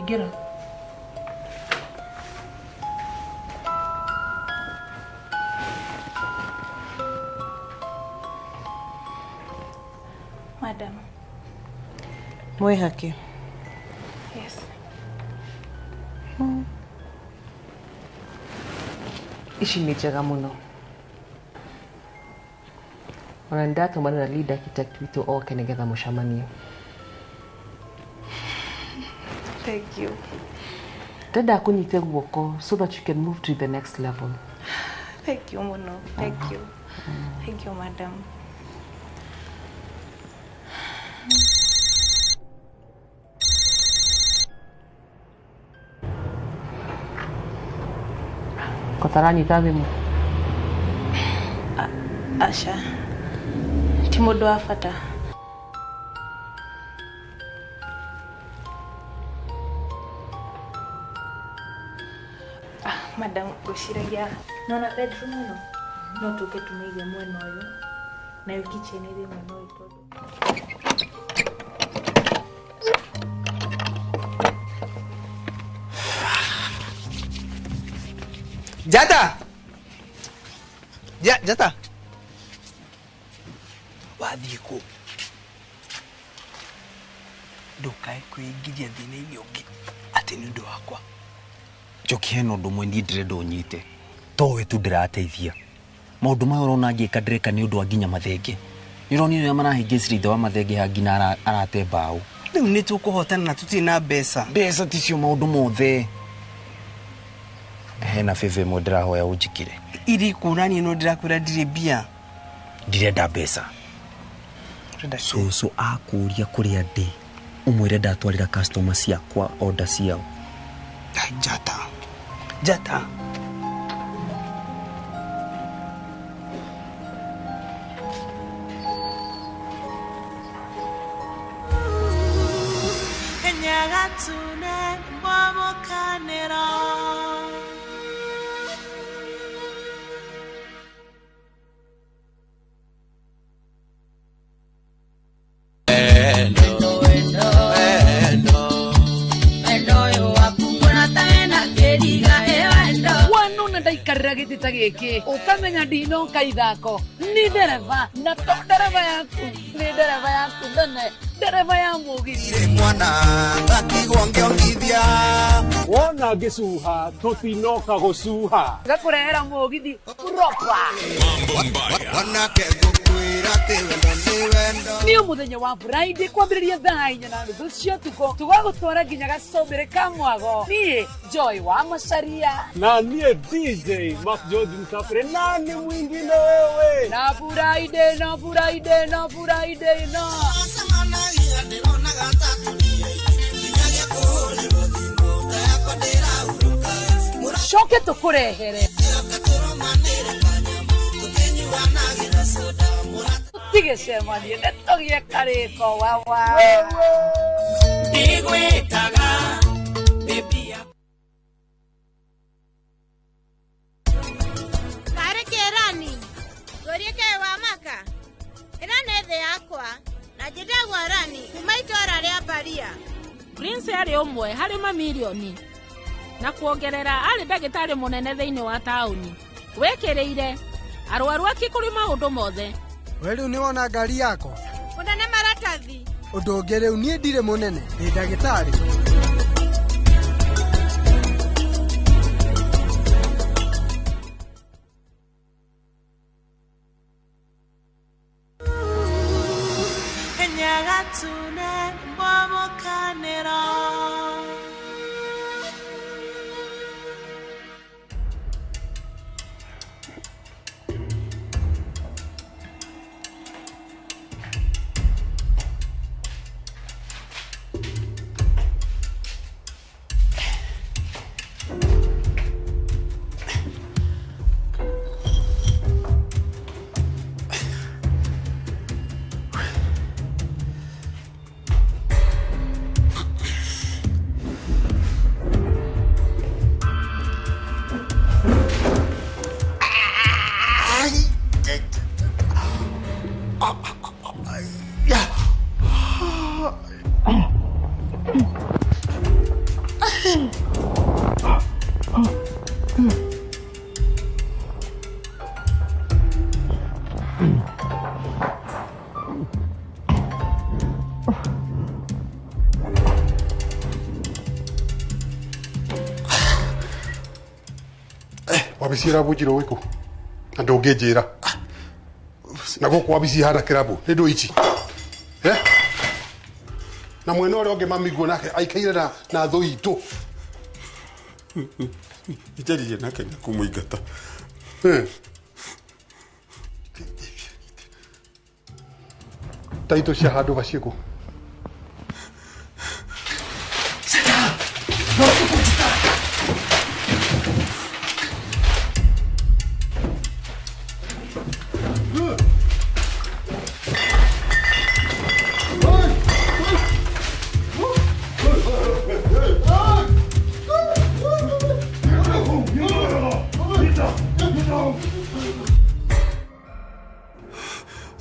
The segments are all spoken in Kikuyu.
Ingĩra. Madam. Mwĩhake. Yes. Ici nĩ njega mũno. Ona nĩndatũmana na lead architect witũ oke nĩgetha mũcemanie. Thank you. Ndĩrenda akũnyite guoko so that you can move to the next level. Thank you mũno. Thank you. Thank you, madam. Kotaranyita thimũ. Aca. Ti mũndũ wa bata. Madam, ngwĩciragia nona bedroom ĩno no tũke tũmĩige mwena ũyũ nayo kitchen ĩrĩ mwena ũyũ tondũ Jata! Jata! Wathiĩ kũ? Ndũkae kwĩingĩria thĩna-inĩ ũngĩ atĩ nĩ ũndũ wakwa. Njoki hena ũndũ ũmwe niĩ ndĩrenda ũnyite. Towe tu ndĩrateithia. Maũndũ maya ũrona ngĩka ndĩreka nĩ ũndũ wa nginya mathenge. Nĩ ũronire ũrĩa marahĩngĩcire ithe wa mathenge haha nginya arate mbaũ. Rĩu nĩ tũkũhotana na tũtirĩ na mbeca. Mbeca ticio maũndũ mothe. Hena favor ĩmwe ndĩrahoya ũnjĩkĩre. Irĩkũ na niĩ no ndĩrakwĩra ndirĩ mbia. Ndirenda mbeca. Cũcũ akũria kũrĩa ndĩ ũmwĩre ndatwarĩra customer ciakwa order ciao. Njata. Njata. Gĩkĩ ũkamenya ndinoka ithako ni ndereba na to ndereba yaku ni ndereba yaku nene ndereba ya mũgithi mwana ngatigwo ngĩongithia wona ngĩcuha tũtinoka gũcuha gakũrehera mũgithi proper wanake ngũkwĩra atĩ wendo nĩ wendo nĩ mũthenya wa Friday kwambĩrĩria thaa 4:30 cia ũtukũ tũgagũtwara nginya gacũmbĩrĩ ka mwago niĩ Joy wa Macharia na niĩ DJ Mark George Msafiri na nĩ mwingine wewe na Friday no Friday no Friday no coke tũkũrehere tũtigĩcemanie nĩ tũgĩe karĩko wawa ndigwĩtaga baby. Karĩ kĩrani ngũrie kaĩ wa maka ĩno nĩ thĩ yakwa na njĩtagwo Rani kuma itũra rĩa Baria. Prince arĩ ũmwe harĩ mamirioni na kuongerera arĩ ndagĩtarĩ mũnene thĩinĩ wa taũni wĩkĩrĩire arwaru ake kũrĩ maũndũ mothe. We rĩu nĩwona ngari yakwa mũnene maratathi ũndũ ũngĩ rĩu niĩ ndirĩ mũnene ndĩ ndagĩtarĩ. Wabici ĩrabunjirwo wĩkũ na ndũngĩnjĩra na gũkũ wabici ihana kĩrabu nĩ ndũ ici. Eh? Na mwena ũrĩa ũngĩ mami nake aikaire na thũ itũ. Njaririe nake na kũmũingata. Taitũ cia handũ vaciĩkũ.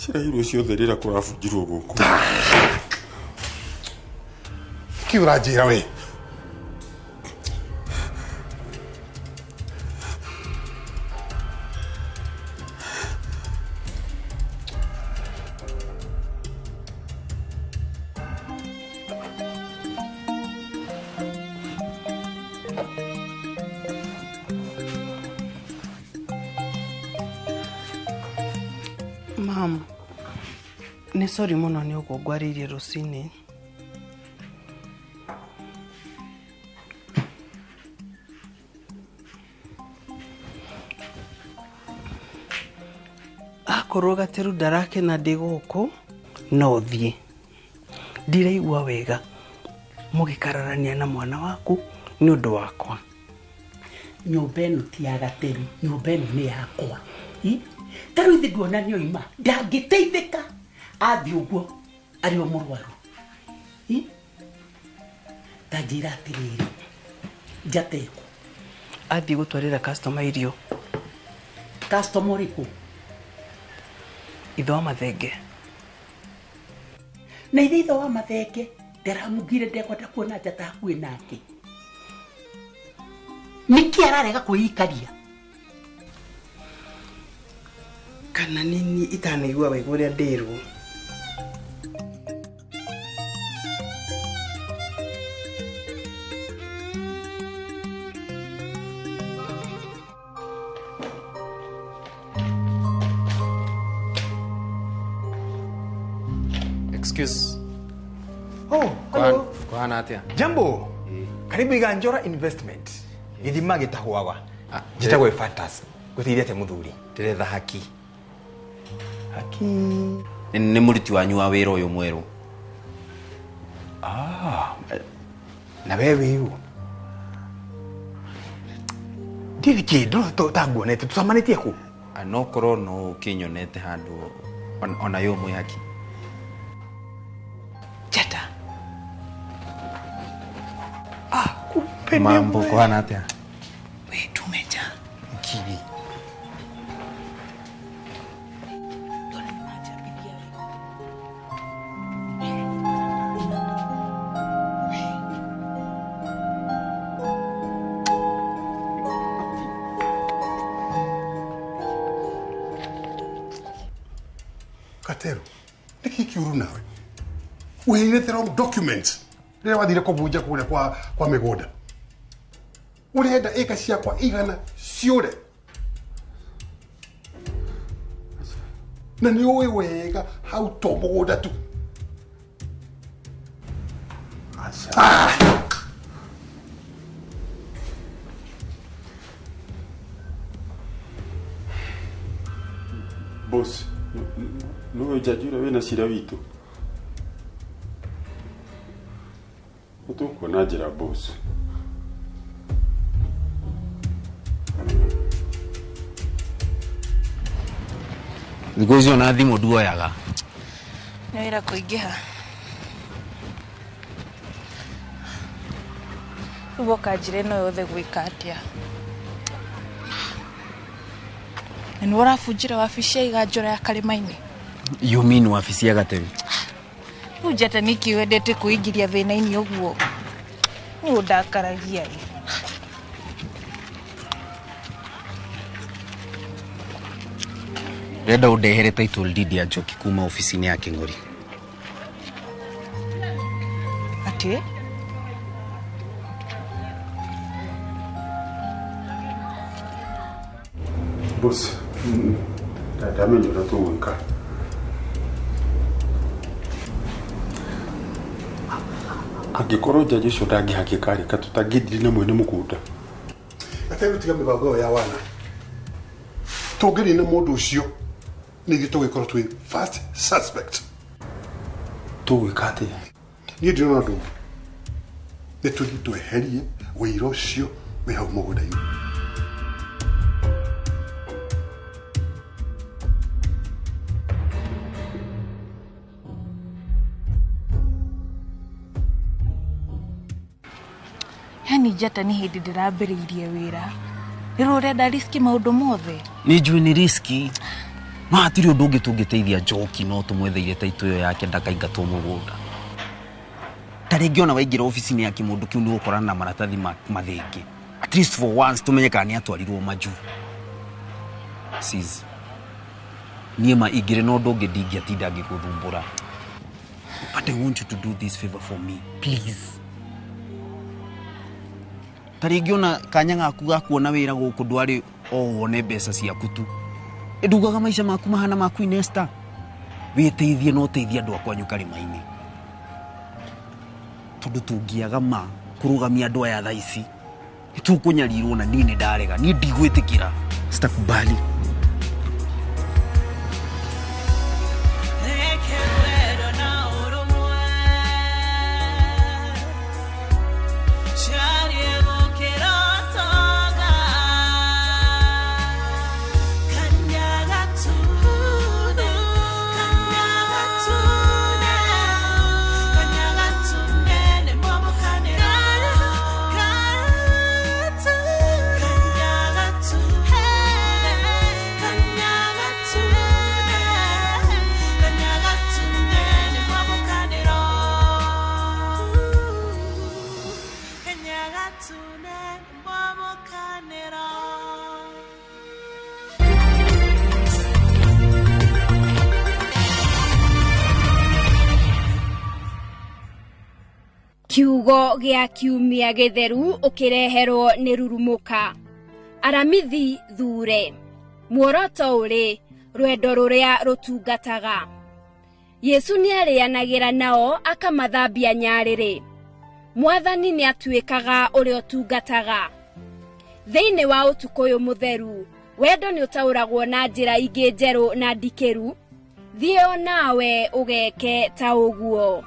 Cirahirwo ciothe rĩrĩa kũrabunjirwo gũkũ. Kĩ ũranjĩra we? Mam, nĩ sorry mũno nĩ ũguo ngwarĩirie rũcinĩ. Akorwo Gateru ndarakena ndĩ gũkũ, no thiĩ. Ndiraigua wega mũgĩkararania na mwana waku nĩ ũndũ wakwa. Nyũmba ĩno ti ya Gateru, nyũmba ĩno nĩ yakwa. Ta rĩu ithe nduona nĩ oima ndangĩteithĩka athiĩ ũguo arĩ o mũrwaru. Ta njĩra atĩrĩrĩ, njata ĩkũ? Athiĩ gũtwarĩra customer irio. Customer ũrĩkũ? Ithe wa Mathenge. Na ithe ithe wa Mathenge ndaramugire ndekwenda kuona njata hakuhĩ nake. Nĩkĩ ararega kwĩikaria? Kana nini itanaigua wega ũrĩa ndĩrwo. Excuse. Oh, hello. Kuhana atia? Jambo. Karibu Iganjora Investment. Githima gitahwaga. Njĩtagwo Ephatas. Ngũteithia atĩa mũthuri? Ndĩretha haki. Haki. Nĩ mũruti wanyu wa wĩra ũyũ mwerũ. Ah, na we wĩ ũ? Ndirĩ kĩndũ ta nguonete, tũcemanĩtie kũ? No korwo no ũkĩnyonete handũ ona yo mwĩ haki. Njata. Ah, kumbe nĩ Mambo we. kuhana atia? We tumeja. Kibi. Gateru, nĩkĩ kĩũru nawe? Ũheire the wrong documents rĩrĩa wathire kũbunja kũrĩa kwa mĩgũnda. Ũrenda ĩka ciakwa igana ciũre. Na nĩ ũĩ wega hau to mũgũnda tu. Ah! Boss, nĩwe njanji ũrĩa wĩna cira witũ. Nĩtũkuona njĩra boss. Thikũ ici ona thimũ nduoyaga. Nĩ wĩra kũingĩha. Rĩu woka njĩra ĩno yothe gwĩka atĩa? Na nĩwe ũrabunjire wabici ya Iganjora ya Karĩma-inĩ? You mean wabici ya Gateru? Rĩu njata nĩkĩ wendete kwĩingĩria thĩna-inĩ ũguo? Nĩ ũndakaragia ĩ. Ndĩrenda ũndehere title deed ya Njoki kuma ofici-inĩ ya Kĩng'ori. Atĩ? Boss, ndamenya ũrĩa tũgwĩka. Angĩkorwo jaji ũcio ndangĩhakĩka rĩ, ka tũtangĩndiri na mwene mũgũnda. Gateru tiga mĩbango ĩyo ya wana. Tũngĩnina mũndũ ũcio nĩ ithuĩ tũgĩkorwo twĩ first suspect. Tũgwĩka atĩa? Niĩ ndirona ũndũ ũngĩ. Nĩ tũthiĩ tweherie wĩira ũcio wĩ hau mũgũnda-inĩ. Yani njata nĩ hĩndĩ ndĩrambĩrĩirie wĩra. Rĩrĩa ũrenda riski maũndũ mothe. Nĩ njũĩ nĩ riski. No hatirĩ ũndũ ũngĩ tũngĩteithia Njoki no tũmwetheire taitũ ĩyo yake ndakaingatwo mũgũnda. Ta rĩngĩ ona waingĩra ofici-inĩ ya kĩmũndũ kĩu nĩ ũgũkorana na maratathi mathenge. At least for once tũmenye kana nĩ atwarirwo majuu. Sis, niĩ ma ingĩrĩ na ũndũ ũngĩ ndingĩatinda ngĩgũthumbũra. But I want you to do this favor for me, please. Ta rĩngĩ ona kanya gaku ga kuona wĩra gũkũ ndwarĩ o wone mbeca ciaku tu. Ndugaga maica maku mahana ma Queen Esther. Wĩteithie na ũteithie andũ a kwanyu karĩma-inĩ. Tondũ tũngĩaga ma kũrũgamia andũ aya thaa ici, nĩtũkũnyarirwo na niĩ nĩndarega, niĩ ndigwĩtĩkĩra. Sitakubali. Kiugo gĩa kiumia gĩtheru ũkĩreherwo nĩ rurumuka. Aramithi thure. Muoroto ũrĩ rwendo rũrĩa rũtungataga. Yesu nĩarĩanagĩra nao akamathambia nyarĩrĩ. Mwathani nĩatuĩkaga ũrĩa ũtungataga. Thĩinĩ wa ũtukũ ũyũ mũtheru, wendo nĩũtaũragwo na njĩra ingĩ njerũ na ndikĩru. Thiĩ o nawe ũgeke ta ũguo.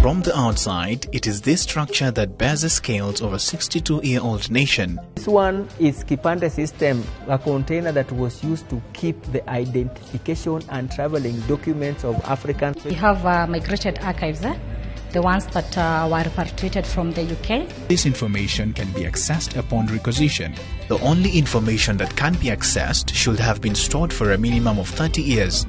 From the outside, it is this structure that bears the scales of a 62-year-old nation. This one is Kipande system, a container that was used to keep the identification and traveling documents of Africans. We have migrated archives, the ones that were repatriated from the UK. This information can be accessed upon requisition. The only information that can be accessed should have been stored for a minimum of 30 years.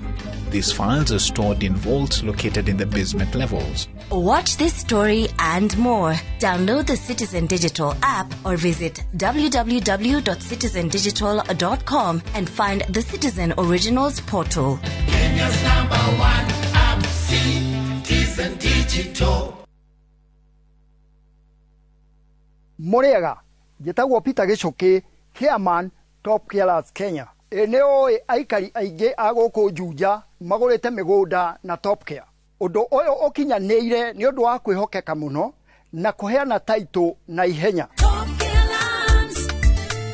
These files are stored in vaults located in the basement levels. Watch this story and more. Download the Citizen Digital app or visit www.citizendigital.com and find the Citizen Originals portal. Kenya's number one app, Citizen Digital. Muriega, njĩtagwo Peter Gichuki, chairman Top Killers Kenya. Ĩ nĩ ũĩ aikari aingĩ a gũkũ Juja magũrĩte mĩgũnda na Top Care. Ũndũ ũyũ ũkinyanĩire nĩ ũndũ wa kwĩhokeka mũno na kũheana taitũ na ihenya.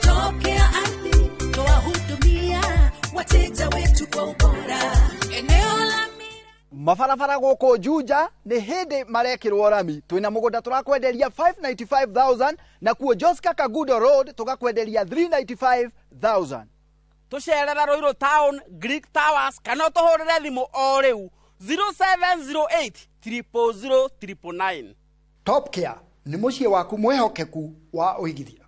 Tokea ardhi twahudumia wateja wetu kwa ubora. Eneo la Mabarabara gũkũ Juja nĩ hĩndĩ marekĩrwo rami. Twĩna mũgũnda tũrakwenderia 595,000 na kuo Joska Kagudo Road tũgakwenderia 395,000. Tũcerera Ruiru Town, Greek Towers kana ũtũhũrĩre thimũ o rĩu 0708 000 999. Top Care nĩ mũciĩ waku mwĩhokeku wa ũigithia.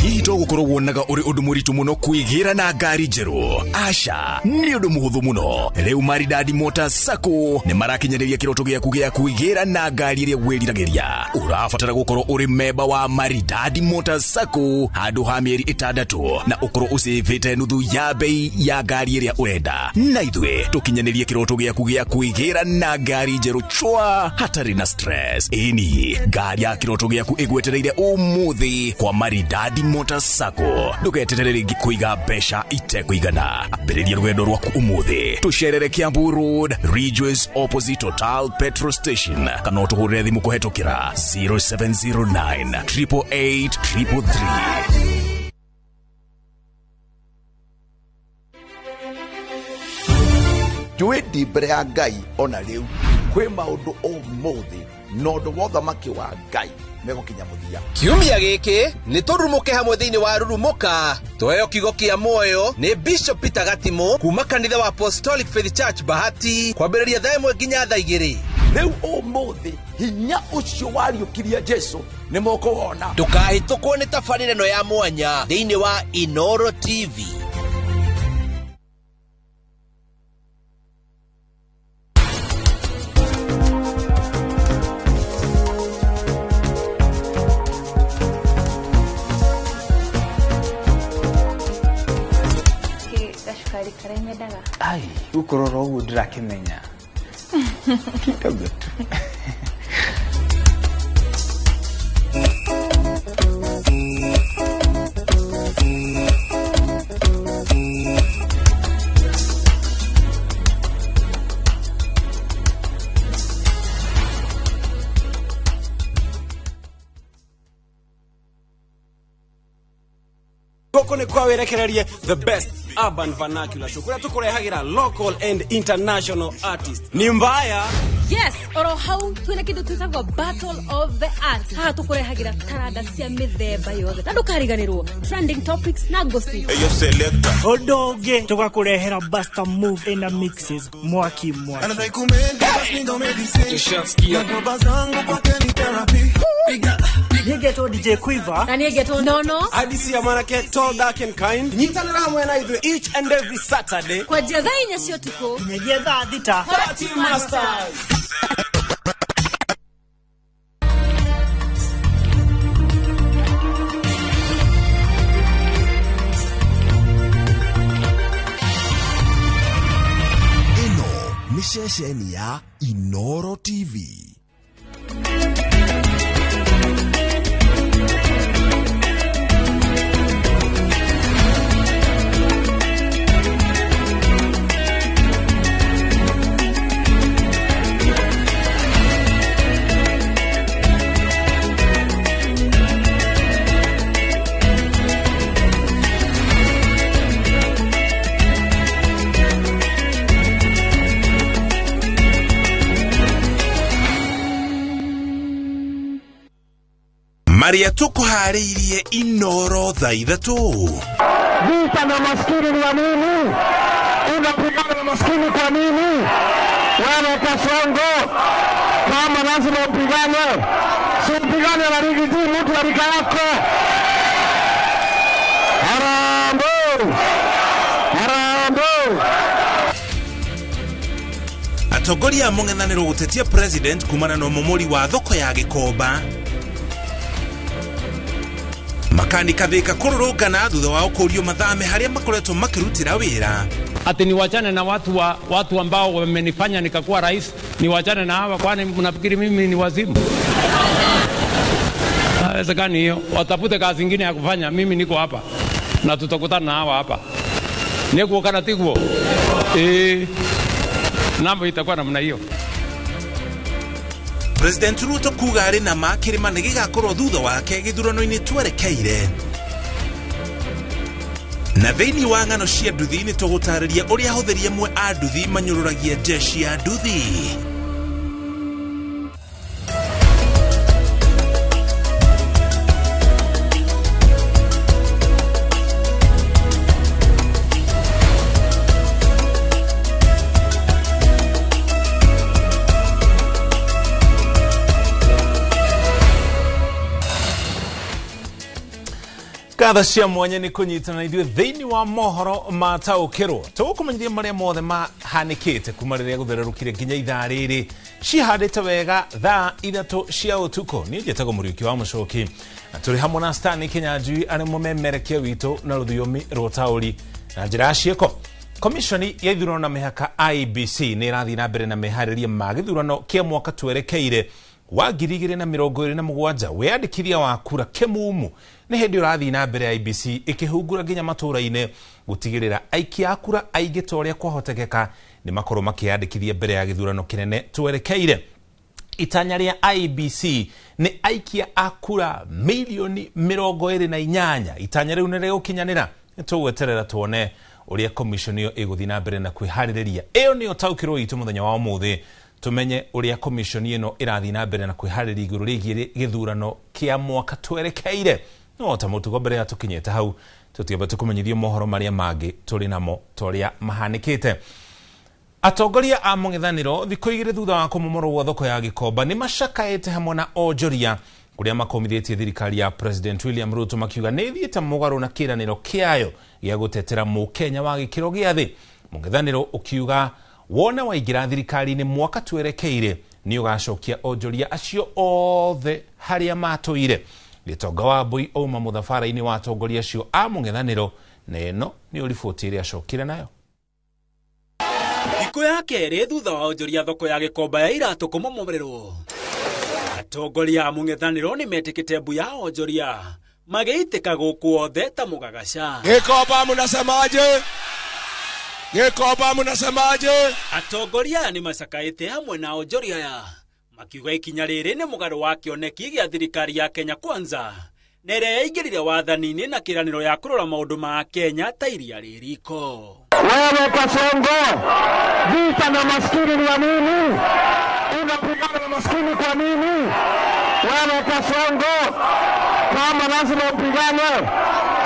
Hihi to gũkorwo wonaga ũrĩ ũndũ mũritũ mũno kwĩgĩra na ngari njerũ? Aca, nĩ ũndũ mũhũthũ mũno. Rĩu Maridadi Motors Sacco nĩ marakinyanĩria kĩroto gĩaku gĩa kwĩgĩra na ngari ĩrĩa wĩriragĩria. Ũrabatara gũkorwo ũrĩ memba wa Maridadi Motors Sacco handũ ha mĩeri 6 na ũkorwo ũcĩvĩte nuthu ya bei ya ngari ĩrĩa ũrenda. Na ithuĩ tũkinyanĩrie kĩroto gĩaku gĩa kwĩgĩra na ngari njerũ chwa hatarĩ na stress. Ĩni, ngari ya kĩroto gĩaku ĩgwetereire ũmũthĩ kwa Maridadi Motors Sacco. Ndũgeterere rĩngĩ kũiga mbeca itekũigana. Ambĩrĩria rũgendo rwaku ũmũthĩ. Tũcerere Kiambu Road, Ridgeways opposite Total Petrol Station, kana ũtũhũrĩre thimũ kũhetũkĩra 0709 888 333. Njũĩ ndi mbere ya Ngai ona rĩu kwĩ maũndũ ũmũthĩ na ũndũ wa ũthamaki wa Ngai megũkinya mũthia. Kiumia gĩkĩ nĩ tũrurumũke hamwe thĩinĩ wa Rurumũka. Twaheo kiugo kĩa muoyo nĩ Bishop Peter Gatimu kuma kanitha wa Apostolic Faith Church Bahati, kwambĩrĩria thaa 1 nginya thaa 2. Rĩu ũmũthĩ hinya ũcio wariũkirie Jesu nĩ mũkũwona. Ndũkahĩtũkwo nĩ tabarĩra ĩno ya mwanya thĩinĩ wa Inoro TV. Ai, gũkũrora ũguo ndĩrakĩmenya kidogo tu. Gũkũ nĩ kwa wĩrekererie the best urban vernacular show kũrĩa tũkũrehagĩra local and international artists. Ni mbaya. Yes, oro hau twĩna kĩndũ twĩtagwo Battle of the Arts. Haha tũkũrehagĩra taranda cia mĩthemba yothe na ndũkariganĩrwo trending topics na gossip. Eyo selector. Ũndũ ũngĩ tũgakũrehera Buster Move ina mixes mwaki mwaki. Nĩngetwo DJ Quiver. Na nĩngetwo Nono. Hadisi ya mwanake tall, dark and kind. Nyitanĩra hamwe na ithuĩ each and every Saturday kwanjia thaa 4 cia ũtukũ nginyagia thaa 6. Party Masters. Ĩno nĩ ceceni ya Inoro TV. Maria tũkũharĩirie Inoro thaa 3. Vita na maskini ni wa nini? Unapigana na maskini kwa nini? Wewe Kasongo, kama lazima upigane, si upigane na Riggy G, mtu wa rika yako. Harambee! Harambee! Atongoria a mũng'ethanĩro gũtetia president kumana na ũmomori wa thoko ya Gĩkomba. Makanika Thika kũrũrũngana thutha wao kũrio mathame harĩa makoretwo makĩrutĩra wĩra. Ati niwachane na watu ambao wamenifanya nikakuwa rais, niwachane na hawa, kwani mnafikiri mimi ni wazimu? Haiwezekani hiyo. Watafute kazi nyingine ya kufanya, mimi niko hapa na tutakutana na hawa hapa. Nĩguo kana tiguo? Ĩĩ, namba itakuwa namna hiyo. President Ruto kuga arĩ na ma kĩrĩma nĩ gĩgakorwo thutha wake gĩthurano-inĩ twerekeire. Na thĩinĩ wa ng'ano cia nduthi nĩ tũgũtarĩria ũrĩa ahũthĩri amwe a nduthi manyũrũragia jeshi ya nduthi. Ngatho cia mwanya nĩ kũnyitana ithuĩ thĩinĩ wa mohoro ma taũkĩrwo. Tũgũkũmenyithia marĩa mothe mahanĩkĩte kuma rĩrĩa gũthererũkire nginya ithaa rĩrĩ cihandĩte wega thaa 3 cia ũtukũ. Niĩ njĩtagwo Mũriũki wa Mũcoki na tũrĩ hamwe na Stanley Kinyanjui arĩ mũmemerekia witũ na rũthiomi rwa ũtaũri na njĩra ya ciĩko. Komishoni ya ithurano na mĩhaka IEBC nĩ ĩrathiĩ na mbere na meharĩria ma gĩthurano kĩa mwaka twerekeire wa 2027. Wĩyandĩkithia wa kura kĩmumu nĩ hĩndĩ ũrathiĩ na mbere IEBC ĩkĩhungura nginya matũũra-inĩ gũtigĩrĩra aikia a kura aingĩ ta ũrĩa kwahotekeka nĩ makorwo makĩyandĩkithia mbere ya gĩthurano kĩnene twerekeire. Itanya rĩa IEBC nĩ aikia a kura milioni 28. Itanya rĩu nĩ rĩgũkinyanĩra. Nĩtũgweterera tuone ũrĩa komishoni ĩyo ĩgũthiĩ na mbere na kwĩharĩrĩria. Ĩyo nĩyo taũkĩrwo itũ mũthenya wa ũmũthĩ, tumenye ũrĩa komishoni ĩno ĩrathiĩ na mbere na kwĩharĩria igũrũ rĩgiĩ gĩthurano kĩa mwaka twerekeire. No ta mũtugo mbere ya tũkinyĩte hau tũtiamba tũkũmenyithie mohoro marĩa mangĩ tũrĩ namo ta ũrĩa mahanĩkĩte. Atongoria a mũng'ethanĩro thikũ 2 thutha wa kũmomorwo gwa thoko ya Gĩkomba nĩ macakaĩte hamwe na onjoria kũrĩa makomithĩtie thirikari ya President William Ruto makiuga nĩ ĩthiĩte mũgarũ na kĩĩranĩro kĩayo gĩa gũtetera mũkenya wa gĩkĩro gĩa thĩ. Mũng'ethanĩro ũkiuga wona waingĩra thirikari-inĩ mwaka twerekeire nĩ ũgacokia onjoria acio othe harĩa matũire. Gĩtonga wa Mbui auma mũthabara-inĩ wa atongoria acio a mũng'ethanĩro na ĩno nĩyo riboti ĩrĩa acokire nayo. Thikũ ya kerĩ thutha wa onjoria thoko ya Gĩkomba ya iratũ kũmomorerwo, atongoria a mũng'ethanĩro nĩ metĩkĩte mbu ya onjoria magĩitĩka gũkũ othe ta mũgagaca. Gĩkomba mũnasemaje? Gĩkomba mũnasemaje? Atongoria aya nĩ macakaĩte hamwe na onjoria aya makiuga ikinya rĩrĩ nĩ mũgarũ wa kĩoneki gĩa thirikari ya Kenya Kwanza na ĩrĩa yaingĩrire wathani-inĩ na kĩĩranĩro ya kũrora maũndũ ma Kenya ta iria rĩ riko. Wewe Kasongo, vita na maskini ni ya nini? Unapigana na maskini kwa nini? Wewe Kasongo, kama lazima upigane,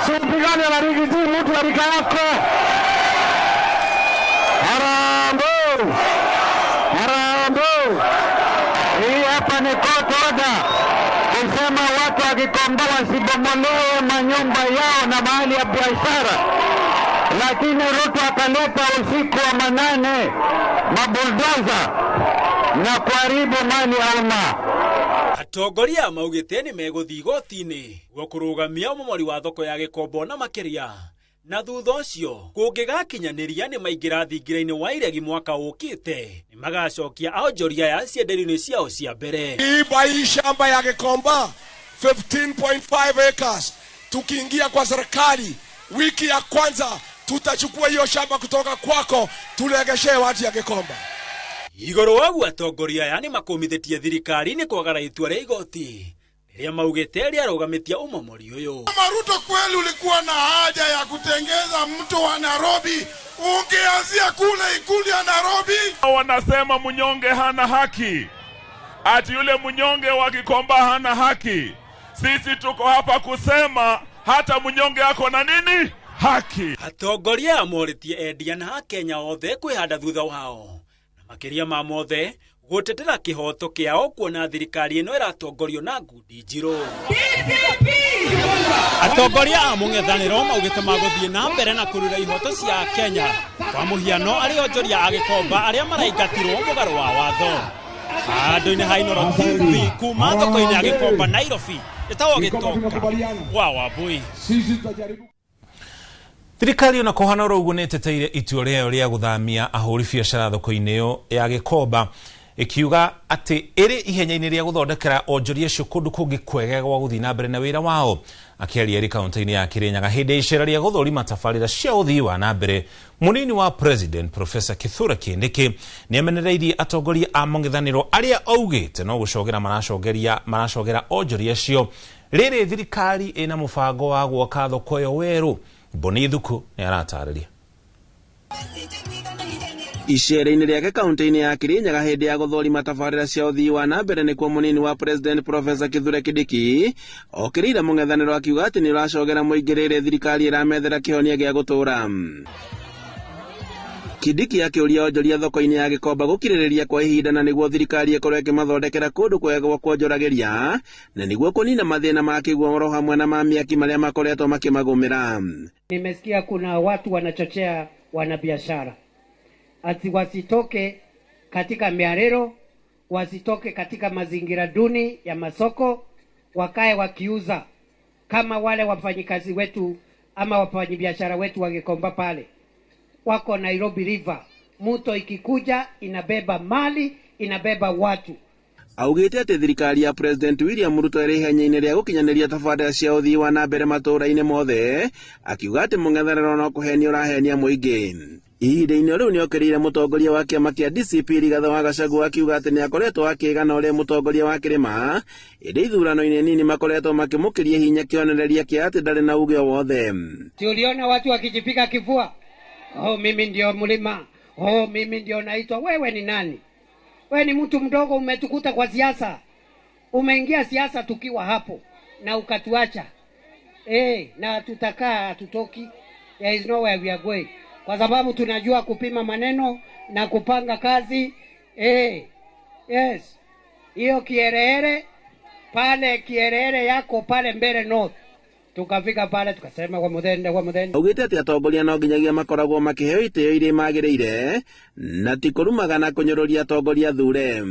si upigane na Riggy G, mtu wa rika yako. Harambee! Harambee! Hii hapa ni court order kusema watu wa Gikomba wasibomolewe manyumba yao na mahali ya biashara, lakini Ruto akaleta usiku wa manane mabuldoza na kuharibu mali ya umma. Atongoria maugĩte nĩ megũthiĩ igoti-inĩ guo kũrũgamia ũmomori wa thoko ya Gĩkomba na makĩria, na thutha ũcio kũngĩgakinyanĩria nĩ maingĩra thingira-inĩ wa iregi mwaka ũkĩte nĩ magacokia onjoria aya cienderio-inĩ ciao cia mbere. Iba hii shamba ya Gikomba 15.5 acres, tukiingia kwa serikali wiki ya kwanza tutachukua hiyo shamba kutoka kwako tulegeshe watu ya Gikomba. Igũrũ wa ũguo atongoria aya nĩ makũmithĩtie thirikari nĩ kwagara itua rĩa igoti rĩrĩa maugĩte rĩarũgamĩtie ũmomori ũyũ. Kama Ruto kweli ulikuwa na haja ya kutengeza mtu wa Nairobi, ungeanzia kule ikulu ya Nairobi. Wanasema mnyonge hana haki, ati yule mnyonge wa Gikomba hana haki. Sisi tuko hapa kusema hata mnyonge ako na nini? Haki. Atongoria morĩtie endia na akenya othe kwĩhanda thutha wao na makĩria ma mothe gũtetera kĩhoto kĩao kuona thirikari ĩno ĩratongorio na ngundi njirũ. Atongoria a mũng'ethanĩro maugĩte magũthiĩ na mbere na kũrũĩra ihoto cia Kenya kwa mũhiano arĩ onjoria a Gĩkomba arĩa maraingatirwo mũgarũ wa watho. Handũ-inĩ ha Inooro TV kuma thoko-inĩ ya Gĩkomba Nairobi, ĩtagwo Gĩtonga wa Wambui. Thirikari ona kũhana oro ũguo nĩ ĩteteire itua rĩayo rĩa gũthamia ahũri biacara thoko-inĩ ĩyo ya Gĩkomba Ikiuga atĩ ĩrĩ ihenya-inĩ rĩa gũthondekera onjoria acio kũndũ kũngĩ kwega gwa gũthiĩ na mbere na wĩra wao. Akĩaria arĩ kaunti-inĩ ya Kirinyaga hĩndĩ ya icera rĩa gũthũrima tabarĩra cia ũthii wa na mbere, mũnini wa president Professor Kithure Kindiki nĩamenereirie atongoria a mũng'ethanĩro arĩa augĩte no gũcogera maracogera onjoria acio rĩrĩ thirikari ĩna mũbango wa gwaka thoko ĩyo werũ. Boni Thuku nĩ aratarĩria. Icera-inĩ rĩake kaunti-inĩ ya Kirinyaga hĩndĩ ya gũthũrima tabarĩra cia ũthii wa na mbere nĩkuo mũnini wa president Professor Kithure Kindiki okĩrĩire mũng'ethanĩro akiuga atĩ nĩ ũracogera mũingĩ rĩrĩ thirikari ĩramethera kĩhonia gĩa gũtũũra. Kindiki akĩũria onjoria thoko-inĩ ya Gĩkomba gũkirĩrĩria kwa ihinda na nĩguo thirikari ĩkorwo ĩkĩmathondekera kũndũ kwega gwa kuonjoragĩria na nĩguo kũnina mathĩna ma kĩguo hamwe na ma mĩaki marĩa makoretwo makĩmagũmĩra. Nimesikia kuna watu wanachochea wanabiashara ati wasitoke katika miarero, wasitoke katika mazingira duni ya masoko, wakae wakiuza kama wale wafanyikazi wetu ama wafanyabiashara wetu wa Gikomba pale wako Nairobi River. Mto ikikuja inabeba mali, inabeba watu. Augĩte atĩ thirikari ya President William Ruto ĩrĩ ihenya-inĩ rĩa gũkinyanĩria tabarĩra cia ũthii wa na mbere matũũra-inĩ mothe, akiuga atĩ mũng'ethanĩro no kũhenia ũrahenia mũingĩ. Ihinda-inĩ rĩu nĩokĩrĩire mũtongoria wa kĩama kĩa DCP Rigathĩ wa Gachagua akiuga atĩ nĩakoretwo akĩgana ũrĩa mũtongoria wa kĩrĩma, ĩndĩ ithurano-inĩ nini makoretwo makĩmũkĩria hinya kĩonereria kĩa atĩ ndarĩ na uge o wothe. Si uliona watu wakijipiga kifua? Oh, mimi ndio mlima. Oh, mimi ndio naitwa. Wewe ni nani? Wewe ni mtu mdogo, umetukuta kwa siasa. Umeingia siasa tukiwa hapo na ukatuacha. Na tutakaa hatutoki. There is nowhere we are going. Kwa sababu tunajua kupima maneno na kupanga kazi. Yes. Hiyo kiereere pale, kiereere yako pale mbele north. Tukafika pale tukasema kwa muthende kwa muthende. Augĩte atĩ atongoria no nginyagia makoragwo makĩheo itĩo iria magĩrĩire na ti kũrumaga na kũnyũrũria atongoria thure.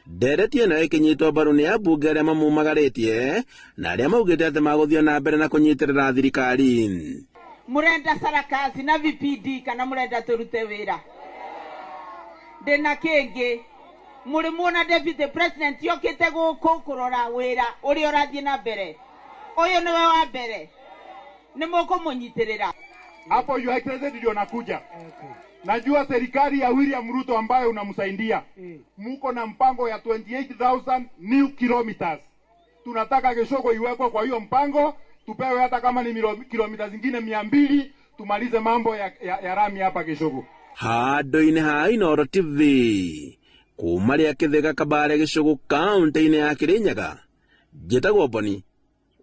Ndereti ĩno ĩkĩnyitwo mbaru nĩ ambunge arĩa mamumagarĩtie na arĩa maugĩte atĩ magũthiĩ na mbere na kũnyitĩrĩra thirikari. Murenda sarakazi na VPD kana murenda turute wira ndina kingi muri muona deputy president yokite guku kurora wira uria urathie na mbere. Uyu niwe wa mbere ni mukumunyitirira hapo. Your Excellency ndio nakuja. Najua serikali ya William Ruto ambayo unamsaidia muko na mpango ya 28,000 new kilometers. Tunataka Gĩcũgũ iwekwe kwa hiyo mpango, tupewe hata kama ni kilomita zingine 200 tumalize mambo ya rami hapa Gĩcũgũ. Handũ-inĩ ha Inooro TV kuma rĩa Kĩthĩga Kabare Gĩcũgũ kaunti-inĩ ya Kirinyaga, njĩtagwo Boni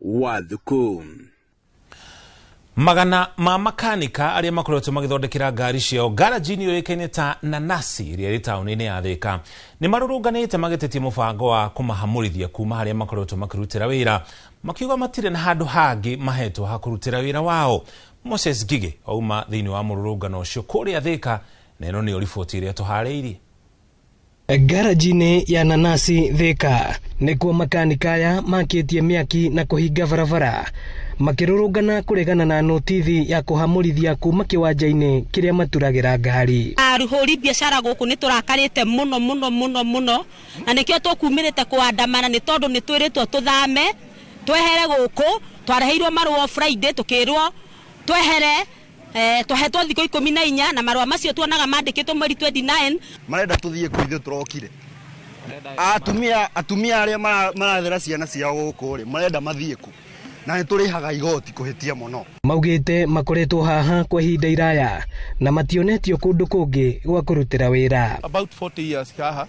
wa Thuku. Magana ma makanika arĩa makoretwo magĩthondekera ngari ciao garaji-inĩ yũĩkaine ta Nanasi ĩrĩa ĩrĩ taũni-inĩ ya Thĩka nĩ marũrũnganĩte magĩtetia mũbango wa kũmahamũrithia kuma harĩa makoretwo makĩrutĩra wĩra, makiuga matirĩ na handũ hangĩ mahetwo ha kũrutĩra wĩra wao. Moses Ngigĩ auma thĩinĩ wa mũrũrũngano ũcio kũrĩa Thĩka, na ĩno nĩyo riboti ĩrĩa tũharĩirie. Garaji-inĩ ya Nanasi Thĩka nĩkuo makanika aya makĩtie mĩaki na kũhinga barabara makĩrũrũngana kũregana na notithi ya kũhamũrithia kuma kĩwanja-inĩ kĩrĩa maturagĩra ngari. Arũhũri biacara gũkũ nĩ tũrakarĩte mũno mũno mũno mũno, na nĩkĩo tũkumĩrĩte kũandamana nĩ tondũ nĩ twĩrĩtwo tũthame twehere gũkũ. Twareheirwo marũa Friday tũkĩrwo twehere, twahetwo thikũ 14 na marũa macio tuonaga mandĩkĩtwo mweri 29. Marenda tũthiĩ kũ ithuĩ tũrokire. Atumia arĩa marathera ciana ciao gũkũ rĩ marenda mathiĩ kũ? Na nĩ tũrĩhaga igoti kũhĩtia mũno. Maugĩte makoretwo haha kwa ihinda iraya na mationetio kũndũ kũngĩ gwa kũrutĩra wĩra. About 40 years haha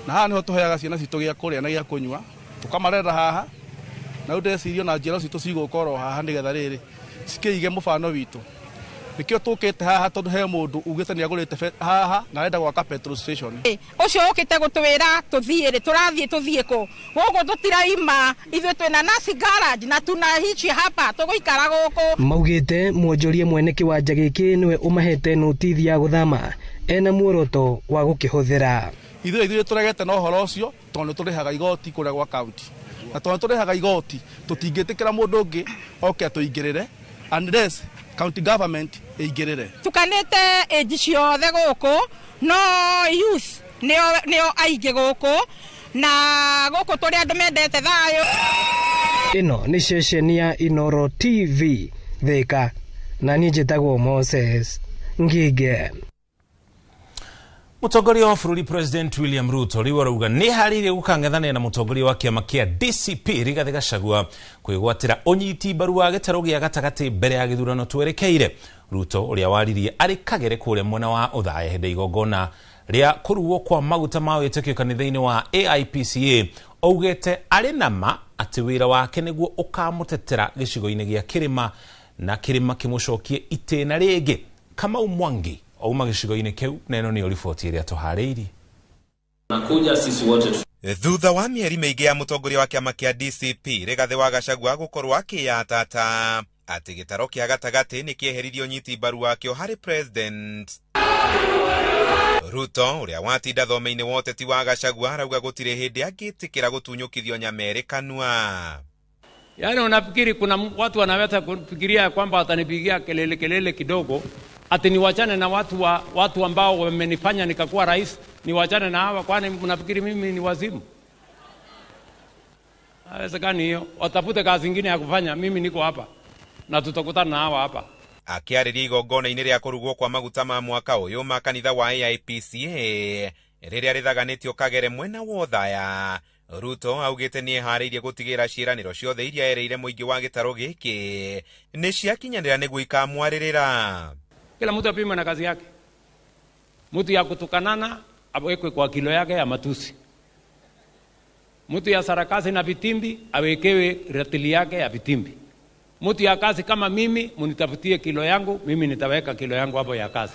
na haha nĩho tũheaga ciana citũ gĩa kũrĩa na gĩa kũnyua, tũkamarera haha na rĩu ndĩreciria ona njiaro citũ cigũka oro haha nĩgetha rĩrĩ cikĩige mũbano witũ. Nĩkĩo tũkĩte haha tondũ he mũndũ ugĩte nĩ agũrĩte haha na arenda gwaka petrol station. Ũcio ũkĩte gũtwĩra tũthiĩ rĩ, tũrathiĩ tũthiĩ kũ? Gũkũ tũtiraima, ithuĩ twĩna Nanasi garage na tunaishi hapa, tũgũikara gũkũ. Maugĩte mwonjoria mwene kĩwanja gĩkĩ nĩwe ũmahete notithi ya gũthama ena muoroto wa gũkĩhũthĩra. Ithuĩ tũregete na ũhoro ũcio tondũ nĩ tũrĩhaga igoti kũrĩa gwa county, na tondũ tũrĩhaga igoti tũtingĩtĩkĩra mũndũ ũngĩ oke atũingĩrĩre unless county government ĩingĩrĩre. Tukanĩte age ciothe gũkũ, no youth Nĩo aingĩ gũkũ na gũkũ tũrĩ andũ mendete thayũ. Ĩno nĩ ceceni ya Inooro TV Thika, na niĩ njĩtagwo Moses Ngige. Mũtongoria wa bũrũri President William Ruto rĩu arauga nĩ harĩirie gũkang'ethanĩra na mũtongoria wa kĩama kĩa DCP Rigathĩ Gachagua kwĩgwatĩra ũnyiti mbaru wa gĩtarũ gĩa gatagatĩ mbere ya gĩthurano twerekeire. Ruto ũrĩa waririe arĩ Kagere kũrĩa mwena wa Othaya hĩndĩ igongona rĩa kũrugwo kwa maguta ma wĩtĩkio kanitha-inĩ wa AIPCA augĩte arĩ na ma atĩ wĩra wake nĩguo ũkamũtetera gĩcigo-inĩ gĩa kĩrĩma na kĩrĩma kĩmũcokie itĩna rĩngĩ. Kamau Mwangi auma gĩcigo-inĩ kĩu na ĩno nĩyo riboti ĩrĩa tũharĩirie. Nakuja sisi wote. Thutha wa mĩeri mĩingĩ ya mũtongoria wa kĩama kĩa DCP Rigathĩ wa Gachagua gũkorwo akĩyatata atĩ gĩtaro kĩa gatagatĩ nĩ kĩeheririe ũnyiti mbaru wakĩo harĩ president Ruto ũrĩa watinda thome-inĩ wa ũteti wa Gachagua arauga gũtirĩ hĩndĩ angĩtĩkĩra gũtunyũkithio nyama ĩrĩ kanua. Yaani unafikiri kuna watu wanaweza kufikiria kwamba watanipigia kelele kelele kidogo ati niwachane na watu ambao wamenifanya nikakuwa rais, niwachane na hawa? Kwani mnafikiri mimi ni wazimu? Haiwezekani hiyo. Watafute kazi nyingine ya kufanya, mimi niko hapa na tutakutana na hawa hapa. Akĩarĩria igongona-inĩ rĩa kũrugwo kwa maguta ma mwaka ũyũ ma kanitha wa AIPCA rĩrĩa rĩthaganĩtio Kagere mwena wa Othaya, Ruto augĩte nĩ eharĩirie gũtigĩrĩra ciĩranĩro ciothe iria erĩire mũingĩ wa gĩtarũ gĩkĩ nĩ ciakinyanĩra nĩguo ikamwarĩrĩra. Kila mtu apimwe na kazi yake. Mtu ya kutukanana awekwe kwa kilo yake ya matusi. Mtu ya sarakasi na vitimbi awekewe ratili yake ya vitimbi. Mtu ya kazi kama mimi, munitafutie kilo yangu, mimi nitaweka kilo yangu hapo ya kazi.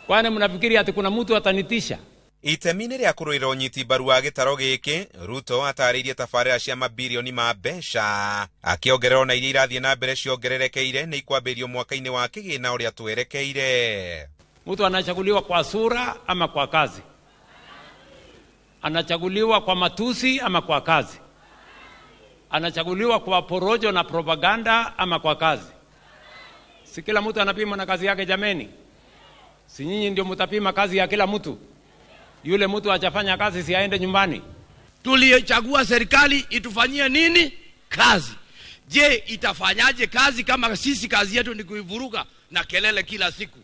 Kwani mnafikiri ati kuna mtu atanitisha? Itemi-inĩ rĩa kũrũĩra ũnyiti mbaru wa gĩtarũ gĩkĩ, Ruto atarĩirie tabarĩra cia mabirioni ma mbeca akĩongerera ona iria irathiĩ na mbere ciongererekeire nĩ ikwambĩrĩrio mwaka-inĩ wa kĩgĩna ũrĩa twerekeire. Mtu anachaguliwa kwa sura ama kwa kazi? Anachaguliwa kwa matusi ama kwa kazi? Anachaguliwa kwa porojo na propaganda ama kwa kazi? Si kila mtu anapima na kazi yake jameni? Si nyinyi ndio mtapima kazi ya kila mtu? Yule mtu hajafanya kazi si aende nyumbani. Tulichagua serikali itufanyie nini? Kazi. Je, itafanyaje kazi kama sisi kazi yetu ni kuivuruga na kelele kila siku?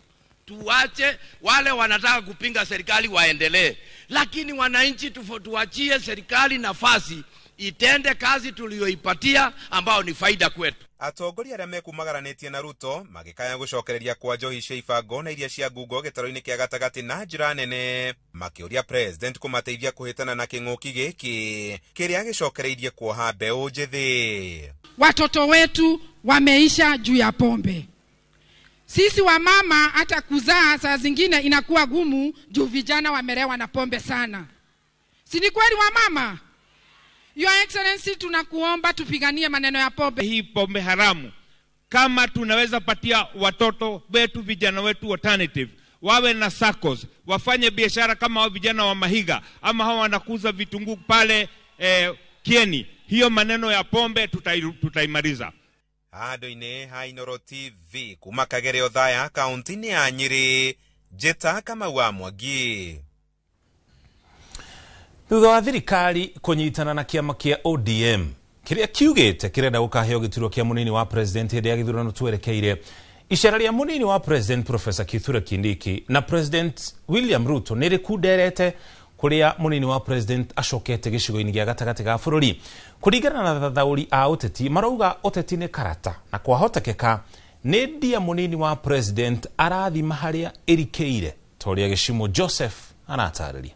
Tuache wale wanataka kupinga serikali waendelee, lakini wananchi tuachie serikali nafasi itende kazi tuliyoipatia ambao ni faida kwetu. Atongoria arĩa mekumagaranĩtie na Ruto magĩkaya gũcokereria kwa njohi cia ibango na iria cia ngungo gĩtarũ-inĩ kĩa gatagatĩ na njĩra nene, makĩũria president kũmateithia kũhĩtana na kĩng'ũki gĩkĩ kĩrĩa gĩcokereirie kuoha mbeũ njĩthĩ. Watoto wetu wameisha juu ya pombe. Sisi wamama hata kuzaa saa zingine inakuwa gumu juu vijana wamelewa na pombe sana. Si ni kweli wamama? Your Excellency, tunakuomba tupiganie maneno ya pombe. Hii pombe haramu, kama tunaweza patia watoto wetu, vijana wetu alternative, wawe na SACCOS, wafanye biashara kama hao vijana wa Mahiga ama hao wanakuza vitunguu pale Kieni, hiyo maneno ya pombe tutaimaliza. Handũ-inĩ ha Inooro TV kuma Kagere Othaya kaunti-inĩ ya Nyĩrĩ, Njĩta Kamau wa Mwangi. Thutha wa thirikari kũnyitana na kĩama kĩa ODM kĩrĩa kiugĩte kĩrenda gũkaheo gĩturwa kĩa mũnini wa president hĩndĩ ya gĩthurano twerekeire, icera rĩa mũnini wa president Professor Kithure Kindiki na President William Ruto nĩ rĩkunderete kũrĩa mũnini wa president acokete gĩcigo-inĩ gĩa gatagatĩ ga bũrũri. Kũringana na thathaũri a ũteti, marauga ũteti nĩ karata na kwahotekeka nĩ ndia mũnini wa president arathima harĩa ĩrikĩire, ta ũrĩa Gĩcimo Joseph aratarĩria.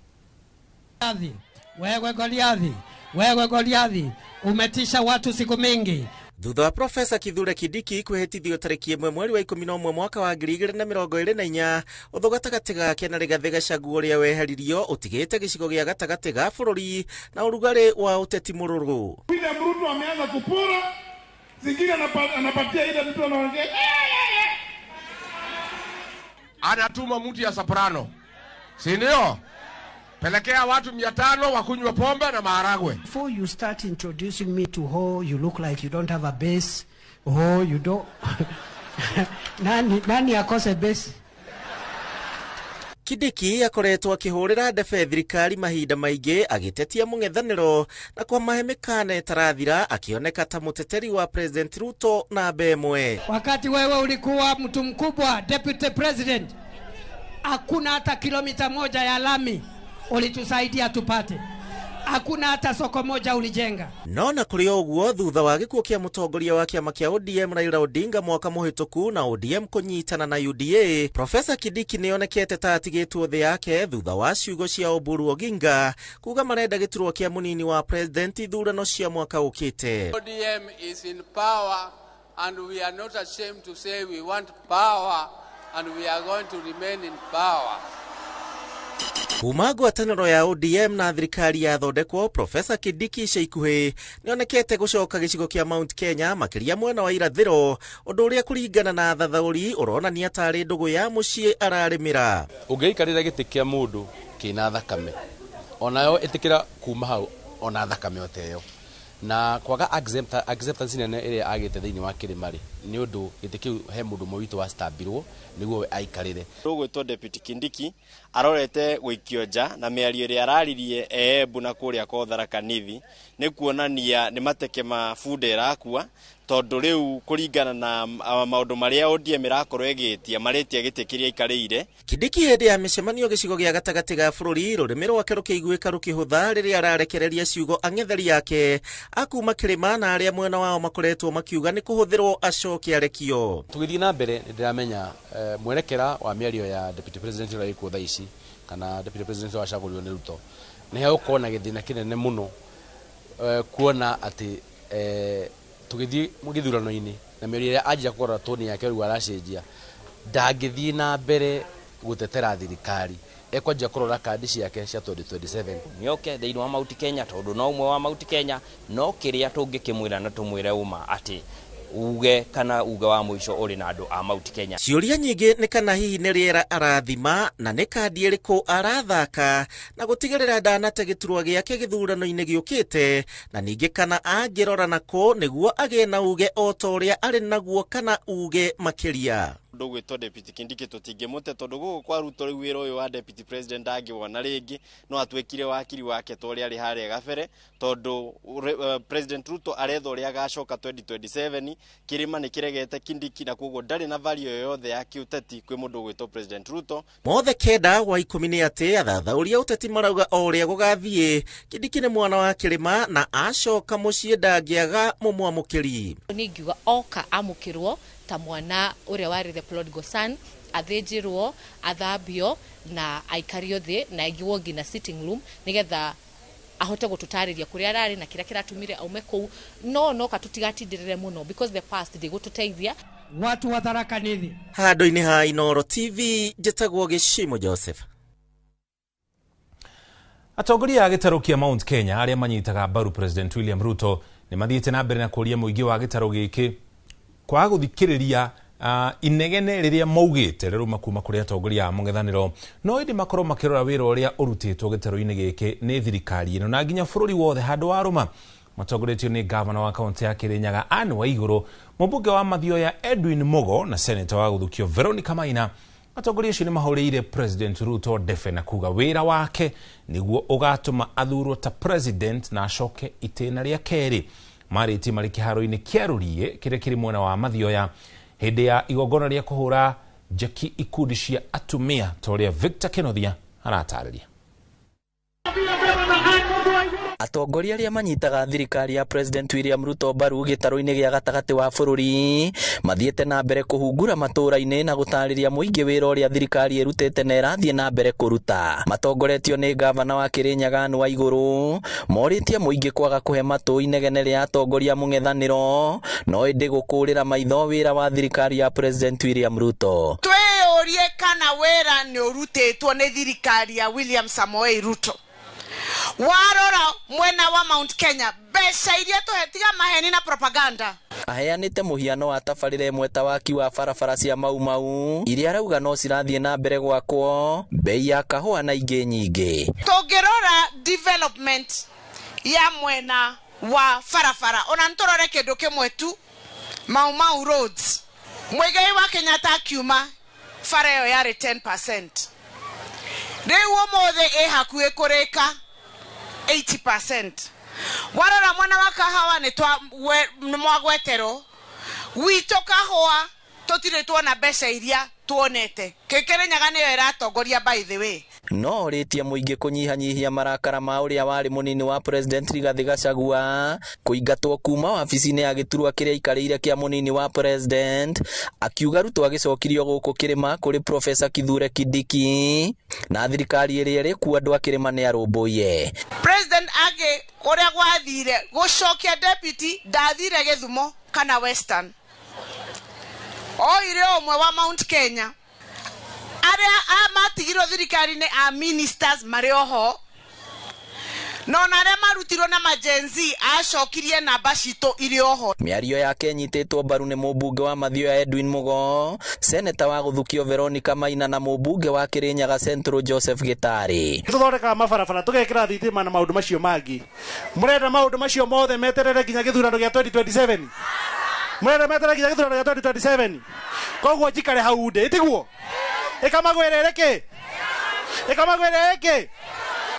Wewe Goliathi, wewe Goliathi, umetisha watu siku mingi. Thutha wa Profesa Kithure Kindiki kwĩhĩtithio tarĩki 1 mweri wa 11 mwaka wa 2024, ũthũ gatagatĩ gake na Rigathĩ Gachagua ũrĩa weheririo ũtigĩte gĩcigo gĩa gatagatĩ ga bũrũri na ũrugarĩ wa ũteti mũrũrũ. William Ruto ameanza kupora, zingine anapatia ile mtu anaongea. Anatuma mtu ya soprano, si ndio? Pelekea watu 500 wakunywe pombe na maharagwe. Before you start introducing me to how you look like you don't have a base, oh you don't. Nani akose base? Kindiki akoretwo akĩhũrĩra ndebe thirikari mahinda maingĩ agĩtetia mũng'ethanĩro na kwamahe mĩkana ĩtarathira akĩoneka ta mũteteri wa President Ruto namba ĩmwe. Wakati wewe ulikuwa mtu mkubwa, deputy president, hakuna hata kilomita moja ya lami ulitusaidia tupate, hakuna hata soko moja ulijenga. No na kũrĩ o ũguo, thutha wa gĩkuũ kĩa mũtongoria wa kĩama kĩa ODM Raila Odinga mwaka mũhĩtũku na ODM kũnyitana na UDA, Profesa Kindiki nĩonekete ta atigĩtwo thĩ yake thutha wa ciugo cia Oburu Oginga kuga marenda gĩturwa kĩa mũnini wa president ithurano cia mwaka ũkĩte. ODM is in power and we are not ashamed to say we want power and we are going to remain in power. Kuma ngwatanĩro ya ODM na thirikari yathondekwo, Profesa Kindiki ica ikuhĩ nĩonekete gũcoka gĩcigo kĩa Mount Kenya makĩria mwena wa irathĩro, ũndũ ũrĩa kũringana na athathaũri ũronania tarĩ ndũgũ ya mũciĩ ararĩmĩra. Ũngĩikarĩra gĩtĩ kĩa mũndũ kĩna thakame onayo ĩtĩkĩra kuma hau ona thakame oteyo na kwaga acceptance nene ĩrĩa agĩte thĩinĩ wa kĩrĩma rĩ, nĩ ũndũ gĩtĩ kĩu he mũndũ ũmwe witũ wacitambirwo nĩguo we aikarĩre. Ũgwĩtwo Deputy Kindiki arorete gũikio nja na mĩario ĩrĩa araririe Embu na kũrĩa kwa Tharaka Nithi nĩ kuonania nĩ mateke ma bunda ĩrakua, tondũ rĩu kũringana na maũndũ marĩa ODM ĩrakorwo ĩgĩtia marĩtia gĩtĩ kĩrĩa aikarĩire. Kindiki hĩndĩ ya mĩcemanio gĩcigo gĩa gatagatĩ ga bũrũri, rũrĩmĩ rwake rũkĩiguĩka rũkĩhũtha rĩrĩa ararekereria ciugo ang'etheri ake akuma kĩrĩma na arĩa mwena wao makoretwo makiuga nĩ kũhũthĩrwo acoke arekio. Tũgĩthiĩ na mbere nĩ ndĩramenya mwerekera wa mĩario ya Deputy President ũrĩa wĩkuo thaa ici kana Deputy President ũrĩa wacagũrirwo nĩ Ruto nĩ hegũkorwo na gĩthĩna kĩnene mũno kuona atĩ tũgĩthiĩ gĩthurano-inĩ na mĩario ĩrĩa anjia kũrora toni yake rĩu aracenjia, ndangĩthiĩ na mbere gũtetera thirikari, ekwanjia kũrora kandi ciake cia 2027. Nĩoke thĩinĩ wa Mount Kenya tondũ no ũmwe wa Mount Kenya, no kĩrĩa tũngĩkĩmwĩra na tũmwĩre ũma atĩ uge kana uge wa mũico ũrĩ na andũ a Mount Kenya. Ciũria nyingĩ nĩ kana hihi nĩ rĩera arathima na nĩ kandi ĩrĩkũ arathaka na gũtigĩrĩra ndanate gĩturwa gĩake gĩthurano-inĩ gĩũkĩte, na ningĩ kana angĩrora nako nĩguo agĩe na uge o ta ũrĩa arĩ naguo kana uge makĩria. Mũndũ ũgwĩtwo Deputy Kindiki tũtingĩmũte tondũ gũkũ kwa Ruto rĩu wĩra ũyũ wa Deputy President ndangĩwona rĩngĩ, no atuĩkire wakiri wake ta ũrĩa arĩ harĩa gabere, tondũ President Ruto aretha ũrĩa agacoka 2027. Kĩrĩma nĩ kĩregete Kindiki na koguo ndarĩ na value yoyothe ya kĩũteti kwĩ mũndũ ũgwĩtwo President Ruto. Mothe kenda wa 10 nĩ atĩ athathaũri a ũteti marauga o ũrĩa gũgathiĩ, Kindiki nĩ mwana wa kĩrĩma na acoka mũciĩ ndangĩaga mũmwamũkĩri. Niĩ ingiuga oka amũkĩrwo ta mwana ũrĩa warĩ the prodigal son, athĩnjĩrwo, athambio na aikario thĩ na aigwo nginya sitting room nĩgetha ahote gũtũtarĩria kũrĩa ararĩ na kĩrĩa kĩratũmire aume kũu. No noka tũtigatindirĩre mũno because the past ndĩgũtũteithia. Watu wa Tharaka Nithi. Handũ-inĩ ha Inooro TV njĩtagwo Gĩcimo Joseph. Atongoria a gĩtarũ kĩa Mount Kenya arĩa manyitaga mbaru President William Ruto nĩ mathiĩte na mbere na kũria mũingĩ wa gĩtarũ gĩkĩ kwaga gũthikĩrĩria inegene rĩrĩa maugĩte rĩruma kuma kũrĩ atongoria a mũng'ethanĩro, no ĩndĩ makorwo makĩrora wĩra ũrĩa ũrutĩtwo gĩtarũ-inĩ gĩkĩ nĩ thirikari ĩno na nginya bũrũri wothe handũ wa rũma. Matongoretio nĩ gavana wa kaunti ya Kirinyaga Anne Waigũrũ, mũmbunge wa Mathioya Edwin Mugo na seneta wa Gũthukio Veronica Maina. Atongoria acio nĩ mahũrĩire President Ruto ndefe na kuga wĩra wake nĩguo ũgatũma athurwo ta president na acoke itĩna rĩa kerĩ. Marĩtie marĩ kĩharo-inĩ kĩa Rũriĩ kĩrĩa kĩrĩ mwena wa Mathioya hĩndĩ ya igongona rĩa kũhũra njeki ikundi cia atumia ta ũrĩa Victor Kenothia aratarĩria. Atongoria arĩa manyitaga thirikari ya President William Ruto mbaru gĩtarũ-inĩ gĩa gatagatĩ wa bũrũri mathiĩte na mbere kũhungura matũũra-inĩ na gũtarĩria mũingĩ wĩra ũrĩa thirikari ĩrutĩte na ĩrathiĩ na mbere kũruta. Matongoretio nĩ gavana wa Kirinyaga Anne Waigũrũ, morĩtie mũingĩ kwaga kũhe matũ inegene rĩa atongoria mũng'ethanĩro, no ĩndĩ gũkũrĩra maitho wĩra wa thirikari ya President William Ruto. Twĩyũrie kana wĩra nĩ ũrutĩtwo nĩ thirikari ya William Samoei Ruto. Warora mwena wa Mount Kenya mbeca iria tũhetiga maheni na propaganda. Aheanĩte mũhiano wa tabarĩra ĩmwe ta waki wa barabara cia Mau Mau iria arauga no cirathiĩ na mbere gwakwo, bei ya kahũa na ingĩ nyingĩ. Tũngĩrora development ya mwena wa barabara ona nĩtũrore kĩndũ kĩmwe tu, Mau Mau roads. Muigai wa Kenyatta akiuma bara ĩyo yarĩ 10%. Rĩu ũmũthĩ ĩ hakuhĩ kũrĩka 80%. Warora mwena wa kahawa nĩ mwagweterwo gwitũ kahũa tũtirĩ tuona mbeca iria tuonete. Kĩrĩnyaga nĩyo ĩratongoria by the way. No orĩtie mũingĩ kũnyihanyihia marakara ma ũrĩa warĩ mũnini wa President Rigathĩ Gachagua kũingatwo kuma wabici-inĩ ya gĩturwa kĩrĩa aikarĩire kĩa mũnini wa President, akiuga Ruto agĩcokirio gũkũ kĩrĩma kũrĩ Professor Kithure Kindiki na thirikari ĩrĩa ĩrĩ kuo andũ a kĩrĩma nĩ arũmbũiye. President agĩ kũrĩa gwathire gũcokia deputy ndathire Gĩthumo kana Western, oire ũmwe wa Mount Kenya. Arĩa matigirwo thirikari-inĩ a ministers marĩ oho, no na arĩa marutirwo na majenzi acokirie namba citũ irĩ oho. Mĩario yake ĩnyitĩtwo mbaru nĩ mũmbunge wa Mathioya Edwin Mugo, seneta wa Gũthukio Veronica Maina na mũmbunge wa Kĩrĩnyaga Central Joseph Gĩtarĩ. Tũthondekaga mabarabara tũgekĩra thitima na maũndũ macio mangĩ. Mũrenda maũndũ macio mothe meterere nginya gĩthurano gĩa 2027? Mũrenda meterere nginya gĩthurano gĩa 2027? Koguo njikare hau ndĩ, tiguo? Ĩkamagwĩrĩre kĩ? Ĩkamagwĩrĩre kĩ?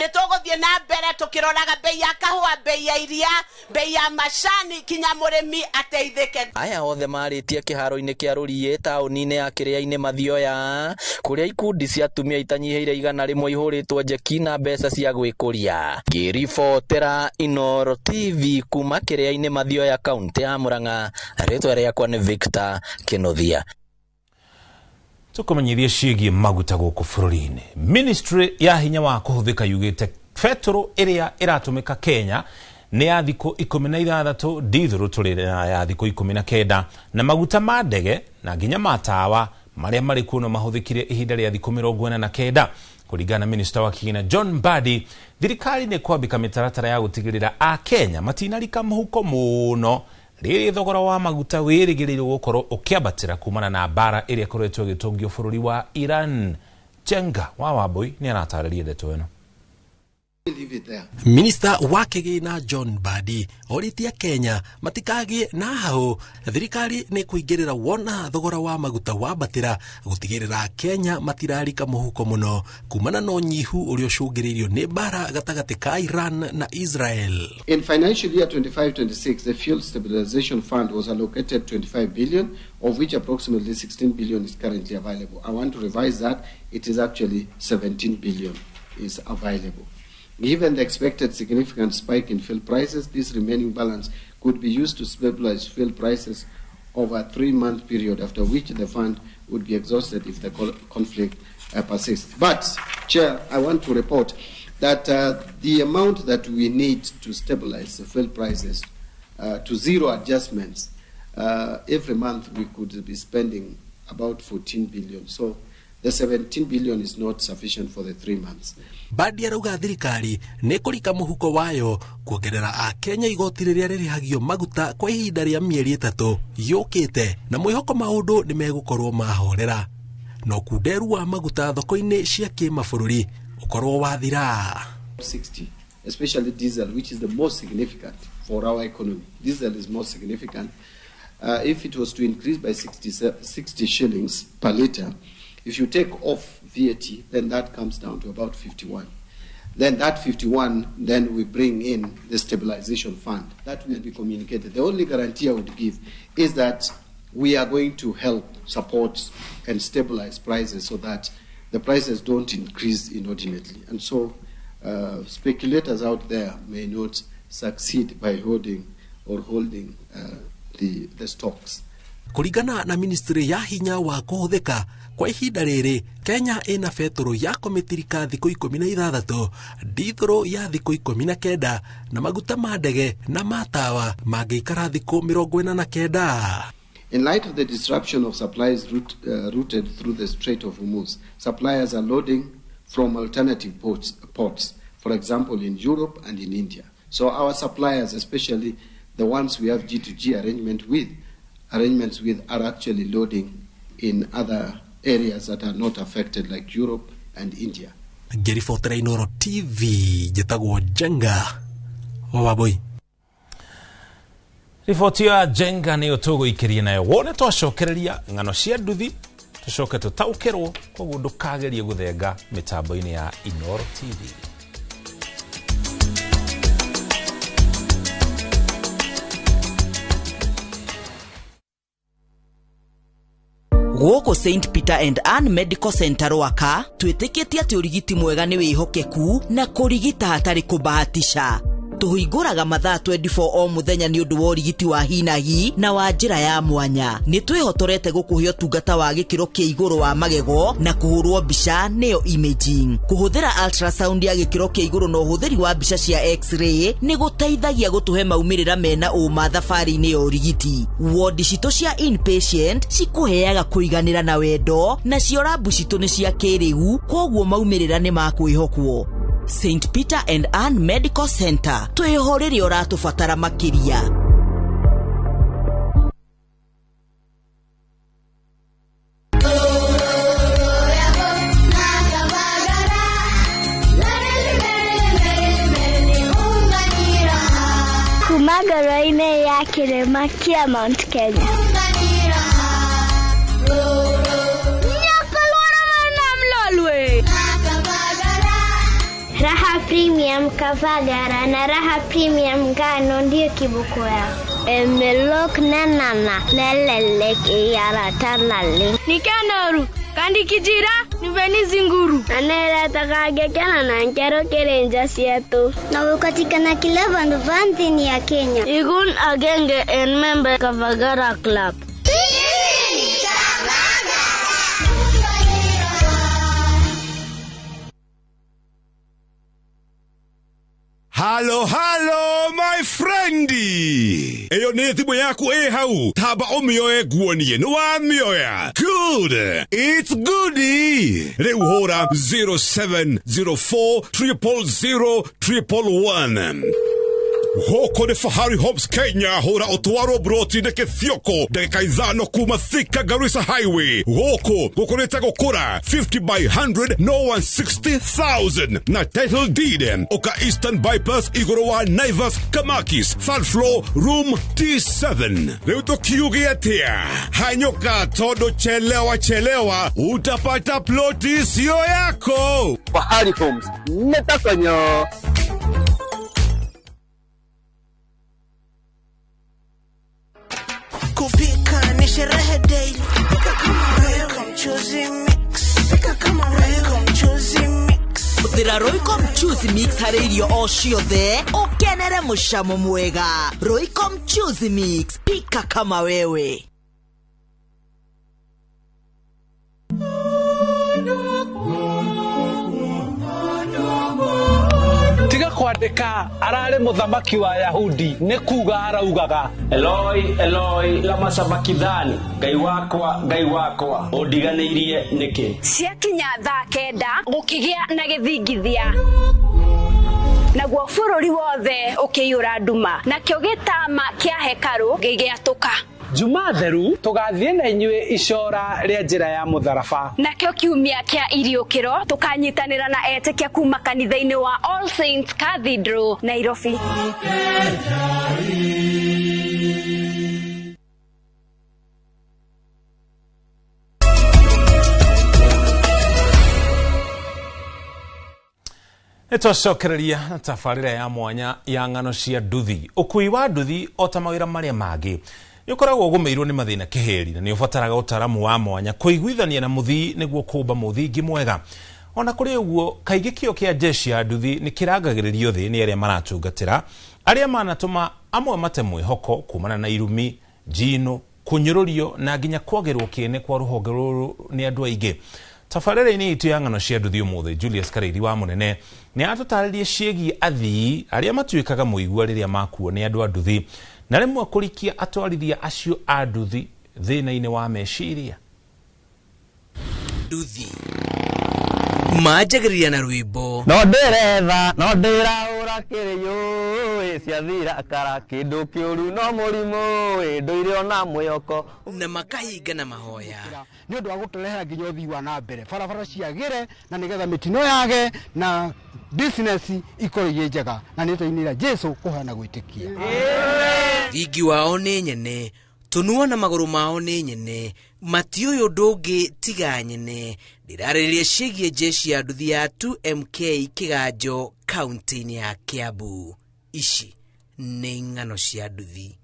Nĩ tũgũthiĩ na mbere tũkĩroraga bei ya kahũa, bei ya iria, bei ya macani kinya mũrĩmi ateithĩke. Aya othe marĩtie kĩharo-inĩ kĩa Rũriĩ taũni-inĩ ya Kĩrĩa-inĩ Mathioya, kũrĩa ikundi cia atumia itanyihĩire 100 ihũrĩtwo njeki na mbeca cia gwĩkũria. Ngĩribotera Inooro TV kuma Kĩrĩa-inĩ Mathioya, kaũntĩ ya Murang'a, rĩtwa rĩakwa nĩ Victor Kĩnuthia. Tukumenyithie ciĩgiĩ maguta gũkũ bũrũri-inĩ. Ministry ya hinya wa kũhũthĩka yugĩte betũrũ ĩrĩa ĩratũmĩka Kenya nĩ ya thikũ 16, ndithũrũ tũrĩ na ya thikũ 19, na maguta ma ndege na nginya ma tawa marĩa marĩ kuo no mahũthĩkire ihinda rĩa thikũ 49. Kũringana na Minister wa Kigina John Mbadi, thirikari nĩ kwambĩka mĩtaratara ya gũtigĩrĩra a Kenya matinarika mũhuko mũno rĩrĩ thogora wa maguta wĩrĩgĩrĩirwo gũkorwo ũkĩambatĩra kumana na mbara ĩrĩa ĩkoretwo ĩgĩtũngio bũrũri wa Iran. Jenga wa Wambui nĩ aratarĩria ndeto ĩno. Minista wa Kĩgĩna John Mbadi orĩtie Kenya matikagĩe na hahũ, thirikari nĩ kũingĩrĩra wona thogora wa maguta wambatĩra gũtigĩrĩra Kenya matirarika mũhuko mũno kumana na ũnyihu ũrĩa ũcũngĩrĩirio nĩ mbara gatagatĩ ka Iran na Israel. In financial year 25-26, the Fuel Stabilization Fund was allocated 25 billion, of which approximately 16 billion is currently available. I want to revise that. It is actually 17 billion is available. Given the expected significant spike in fuel prices, this remaining balance could be used to stabilize fuel prices over a 3-month period, after which the fund would be exhausted if the conflict persists. But, Chair, I want to report that the amount that we need to stabilize the fuel prices to zero adjustments, every month we could be spending about 14 billion. So the 17 billion is not sufficient for the 3 months. Mbadi arauga thirikari nĩ kũrika mũhuko wayo kuongerera akenya igoti rĩrĩa rĩrĩhagio maguta kwa ihinda rĩa mĩeri 3 yũkĩte, na mwĩhoko maũndũ nĩ megũkorwo mahorera no kunderu wa maguta thoko-inĩ cia kĩmabũrũri ũkorwo wathira. 60, especially diesel, which is the most significant for our economy. Diesel is most significant. If it was to increase by 60 shillings per liter, if you take off VAT, then that comes down to about 51. Then that 51, then we bring in the stabilization fund. That will be communicated. The only guarantee I would give is that we are going to help support and stabilize prices so that the prices don't increase inordinately. And so speculators out there may not succeed by holding the stocks. Kũringana na ministry ya hinya wa kũhũthĩka kwa ihinda rĩrĩ, Kenya ĩna betũrũ ya kũmĩtirika thikũ 16, ndithũrũ ya thikũ 19, na maguta ma ndege na ma tawa mangĩikara thikũ 49. In light of the disruption of supplies routed through the Strait of Hormuz, suppliers are loading from alternative ports, for example in Europe and in India. So our suppliers, especially the ones we have G2G arrangements with, are actually loading in other areas that are not affected, like Europe and India. Ngĩribotera Inooro TV, njĩtagwo Jenga wa Wambui. Riboti ya Jenga nĩyo tũgũikĩria nayo. Wone twacokereria ng'ano cia nduthi. Tucoke tũtaũkĩrwo, koguo ndũkagerie gũthenga mĩtambo-inĩ ya Inooro TV. Gũkũ St Peter and Ann Medical Center Rwaka twĩtĩkĩtie atĩ ũrigiti mwega nĩ wĩhokeku na kũrigita hatarĩ kũbahatisha. Tũhingũraga mathaa 24 o mũthenya nĩ ũndũ wa ũrigiti wa hinahi na wa njĩra ya mwanya. Nĩ twĩhotorete gũkũhe ũtungata wa gĩkĩro kĩa igũrũ wa magego na kũhũrwo mbica nĩyo imaging. Kũhũthĩra ultrasound ya gĩkĩro kĩa igũrũ na ũhũthĩri wa mbica cia x-ray nĩ gũteithagia gũtũhe maumĩrĩra mena ũma thabarĩ-inĩ ya ũrigiti. Wodi citũ cia inpatient cikũheaga kũiganĩra na wendo, nacio rabu citũ nĩ cia kĩrĩu, kwoguo maumĩrĩra nĩ ma kwĩhokwo. St Peter and Ann Medical Center, twĩho rĩrĩa ũratũbatara makĩria. Kuma ngoro-inĩ ya kĩrĩma kĩa Mount Kenya. Raha Premium Kavagara na Raha Premium Ngano ndiyo kiboko yao. Emelok nanana lelelek iyaratalale. Nikanoru kandi kijira niveni zinguru. Anera na nkero kerenja sietu. Na ukatikana kila vandu vanthini ya Kenya. Igun agenge en member Kavagara Club. Halo, halo, my friendi. Eyo nĩ thimũ yaku ĩ hau. Tamba ũmĩoe nguonie nĩ wamĩoya. Good. It's goodie. Rĩu hũra 0704 000 111. Gũkũ nĩ Fahari Homes Kenya, hũra ũtwarwo broti nĩ kĩthioko ndagĩka 5 kuma Thika Garissa Highway. Gũkũ gũkũrĩte gũkũra 50 by 100 no 160,000 na title deed ũka Eastern Bypass igũrũ wa Naivas Kamakis third floor room T7. Rĩu tũkiuge atĩa? Hanyũka tondũ chelewa chelewa utapata ploti sio yako. Fahari Homes nĩtakonyo. Kupika ni sherehe daily. Pika kama Royco Mchuzi Mix. Pika kama Royco Mchuzi Mix. Hũthĩra Royco Mchuzi Mix harĩ irio o ciothe ũkenere mũcamo mwega. Royco Mchuzi Mix, pika kama wewe. Tiga kwandĩka ararĩ mũthamaki wa Yahudi nĩ kuga araugaga Eloi Eloi lama sabakithani, Ngai wakwa Ngai wakwa ũndiganĩirie nĩkĩ? Ciakinya thaa 9 gũkĩgĩa na gĩthingithia, naguo bũrũri wothe ũkĩiyũra nduma, nakĩo gĩtama kĩa hekarũ gĩgĩatũka. Juma theru tũgathiĩ na inyuĩ icora rĩa njĩra ya mũtharaba. Nakĩo kiumia kĩa iriũkĩro tũkanyitanĩra na etĩkia kuma kanitha-inĩ wa All Saints Cathedral Nairobi. Nĩtwacokereria na tabarĩra ya mwanya ya ng'ano cia nduthi. Ũkui wa nduthi o ta mawĩra marĩa mangĩ nĩ ũkoragwo ũgũmĩirwo nĩ mathĩna kĩhĩri na nĩ ũbataraga ũtaaramu wa mwanya kũiguithania na mũthii nĩguo kũmba mũthingi mwega. Ona kũrĩ ũguo, kaingĩ kĩo kĩa jeshi ya nduthi nĩ kĩrangagĩrĩrio thĩ nĩ arĩa maratungatĩra, arĩa manatũma amwe mate mwĩhoko kumana na irumi, njino, kũnyũrũrio na nginya kwagĩrwo kĩene kwa rũhonge rũrũ nĩ andũ aingĩ. Tabarĩra-inĩ itũ ya ng'ano cia nduthi ũmũthĩ, Julius Karĩithi wa Mũnene nĩ atũtarĩrie ciĩgiĩ athii arĩa matuĩkaga mũigua rĩrĩa makuo nĩ andũ a nduthi na rĩmwe kũrikia atwarithia acio a nduthi thĩna-inĩ wa meciria. Nduthi manjagĩrĩria na rwĩmbo no ndĩretha no ndĩrahũra kĩrĩyũ ciathira kara kĩndũ kĩũru no mũrimũ ndũire ona mwĩhoko na makahinga na mahoya nĩ ũndũ wa gũtũrehera nginya ũthii wa na mbere, barabara ciagĩre na nĩgetha mĩtino yage na business ikorwo irĩ njega, na nĩ tũinĩra Jesũ kũhana gwĩtĩkia. Thingi wao nĩ nyene Tũnua na magũrũ mao nĩ nyene, matiũĩ ũndũ ũngĩ tiga nyene. Ndĩrarĩrĩria ciĩgiĩ jeshi ya nduthi ya 2MK Kĩganjo kaunti-inĩ ya Kiambu. Ici nĩ ng'ano cia nduthi.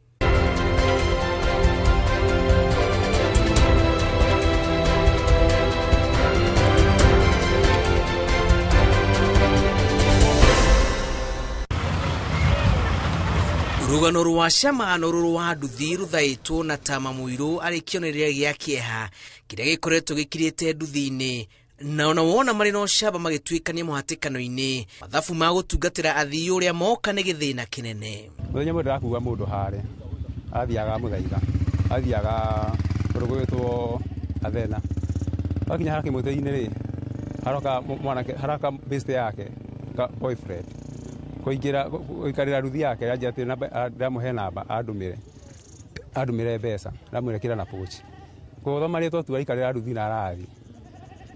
Rũgano rwa cama rũrũ wa nduthi rũthaĩtwo na tama mũirũ arĩ kĩonereria gĩa kĩeha kĩrĩa gĩkoretwo gĩkirĩte nduthi-inĩ, na ona wona marĩ na ũcamba magĩtuĩkania mũhatĩkano-inĩ, mathabu ma gũtungatĩra athii ũrĩa moka nĩ gĩthĩna kĩnene. Mũthenya ũmwe ndĩrakua mũndũ harĩa athiaga Mũthaiga, athiaga kũndũ gwĩtwo Athena, akinya harĩa kĩmũtĩ-inĩ rĩ, haroka mwanake, haroka best yake boyfriend kũingĩra gũikarĩra nduthi yake, anjĩra atĩ ndamũhe namba andũmĩre mbeca, ndamwĩra kĩra na pochi gũthoma rĩtwa tu aikarĩra nduthi na arathi.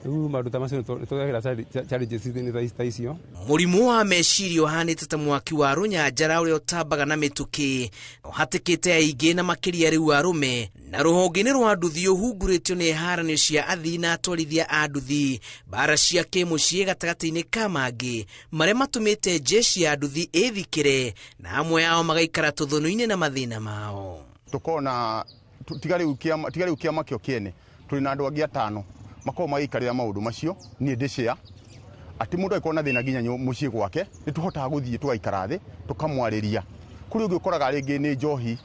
Rĩu maũndũ ta macio nĩtũgagĩra challenges ta icio. Mũrimũ wa meciria ũhanĩte ta mwaki wa rũnyanjara ũrĩa ũtambaga na mĩtũkĩ, ũhatĩkĩte aingĩ na makĩria rĩu arũme, na rũhonge-inĩ rwa nduthi ũhungurĩtio nĩ haranio cia athii na atwarithia a nduthi, mbara cia kĩmũciĩ gatagatĩ-inĩ ka mangĩ marĩa matũmĩte jeshi ya nduthi ĩthikĩre na amwe ao magaikara tũthũnũ-inĩ na mathĩna mao. Tũkona tiga rĩu kĩama kĩo kĩene, tũrĩ na andũ angĩ atano makorwo magĩikarĩra maũndũ macio. Niĩ ndĩcĩa atĩ mũndũ angĩkorwo na thĩna nginya mũciĩ gwake, nĩ tũhotaga gũthiĩ tũgaikara thĩ tũkamwarĩria. Kũrĩ ũngĩ ũkoraga rĩngĩ nĩ njohi,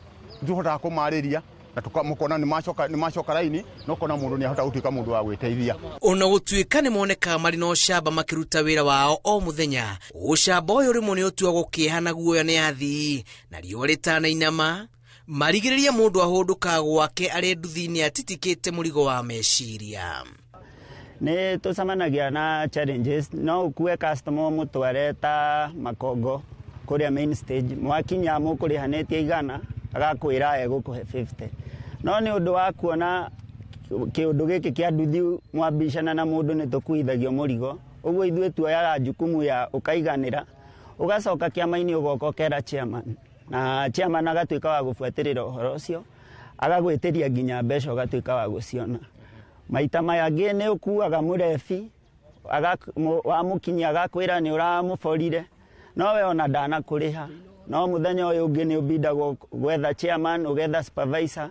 nĩ tũhotaga kũmarĩria na tũkamũkona nĩ macoka raini, na ũkona mũndũ nĩ ahota gũtuĩka mũndũ wa gwĩteithia. Ona gũtuĩka nĩ monekaga marĩ na ũcamba makĩruta wĩra wao o mũthenya, ũcamba ũyũ rĩmwe nĩ ũtuagwo kĩeha na guoya nĩ athii, na riũa rĩtanainama marigĩrĩria mũndũ ahũndũkaga gwake arĩ nduthi-inĩ atitikĩte mũrigo wa meciria. Nĩ tũcemanagia na challenges, no ũkue customer mũtware ta Makongo kũrĩa main stage, mwakinya mũkũrĩhanĩtie 100 agakwĩra egũkũhe 50, no nĩ ũndũ wa kuona kĩũndũ gĩkĩ kĩa nduthi mwambicana na mũndũ nĩ tũkuithagio mũrigo, ũguo ithuĩ tuoyaga jukumu ya ũkaiganĩra, ũgacoka kĩama-inĩ ũgoka ũkera chairman, na chairman agatuĩka wa gũbuatĩrĩra ũhoro ũcio, agagwĩtĩria nginya mbeca ũgatuĩka wa gũciona. Maita maya angĩ nĩ ũkuaga mũrebi, wamũkinyia agakwĩra nĩ ũramũborire, no we ona ndanakũrĩha, no mũthenya ũyũ ũngĩ nĩ ũbindagwo gwetha chairman, ũgetha supervisor,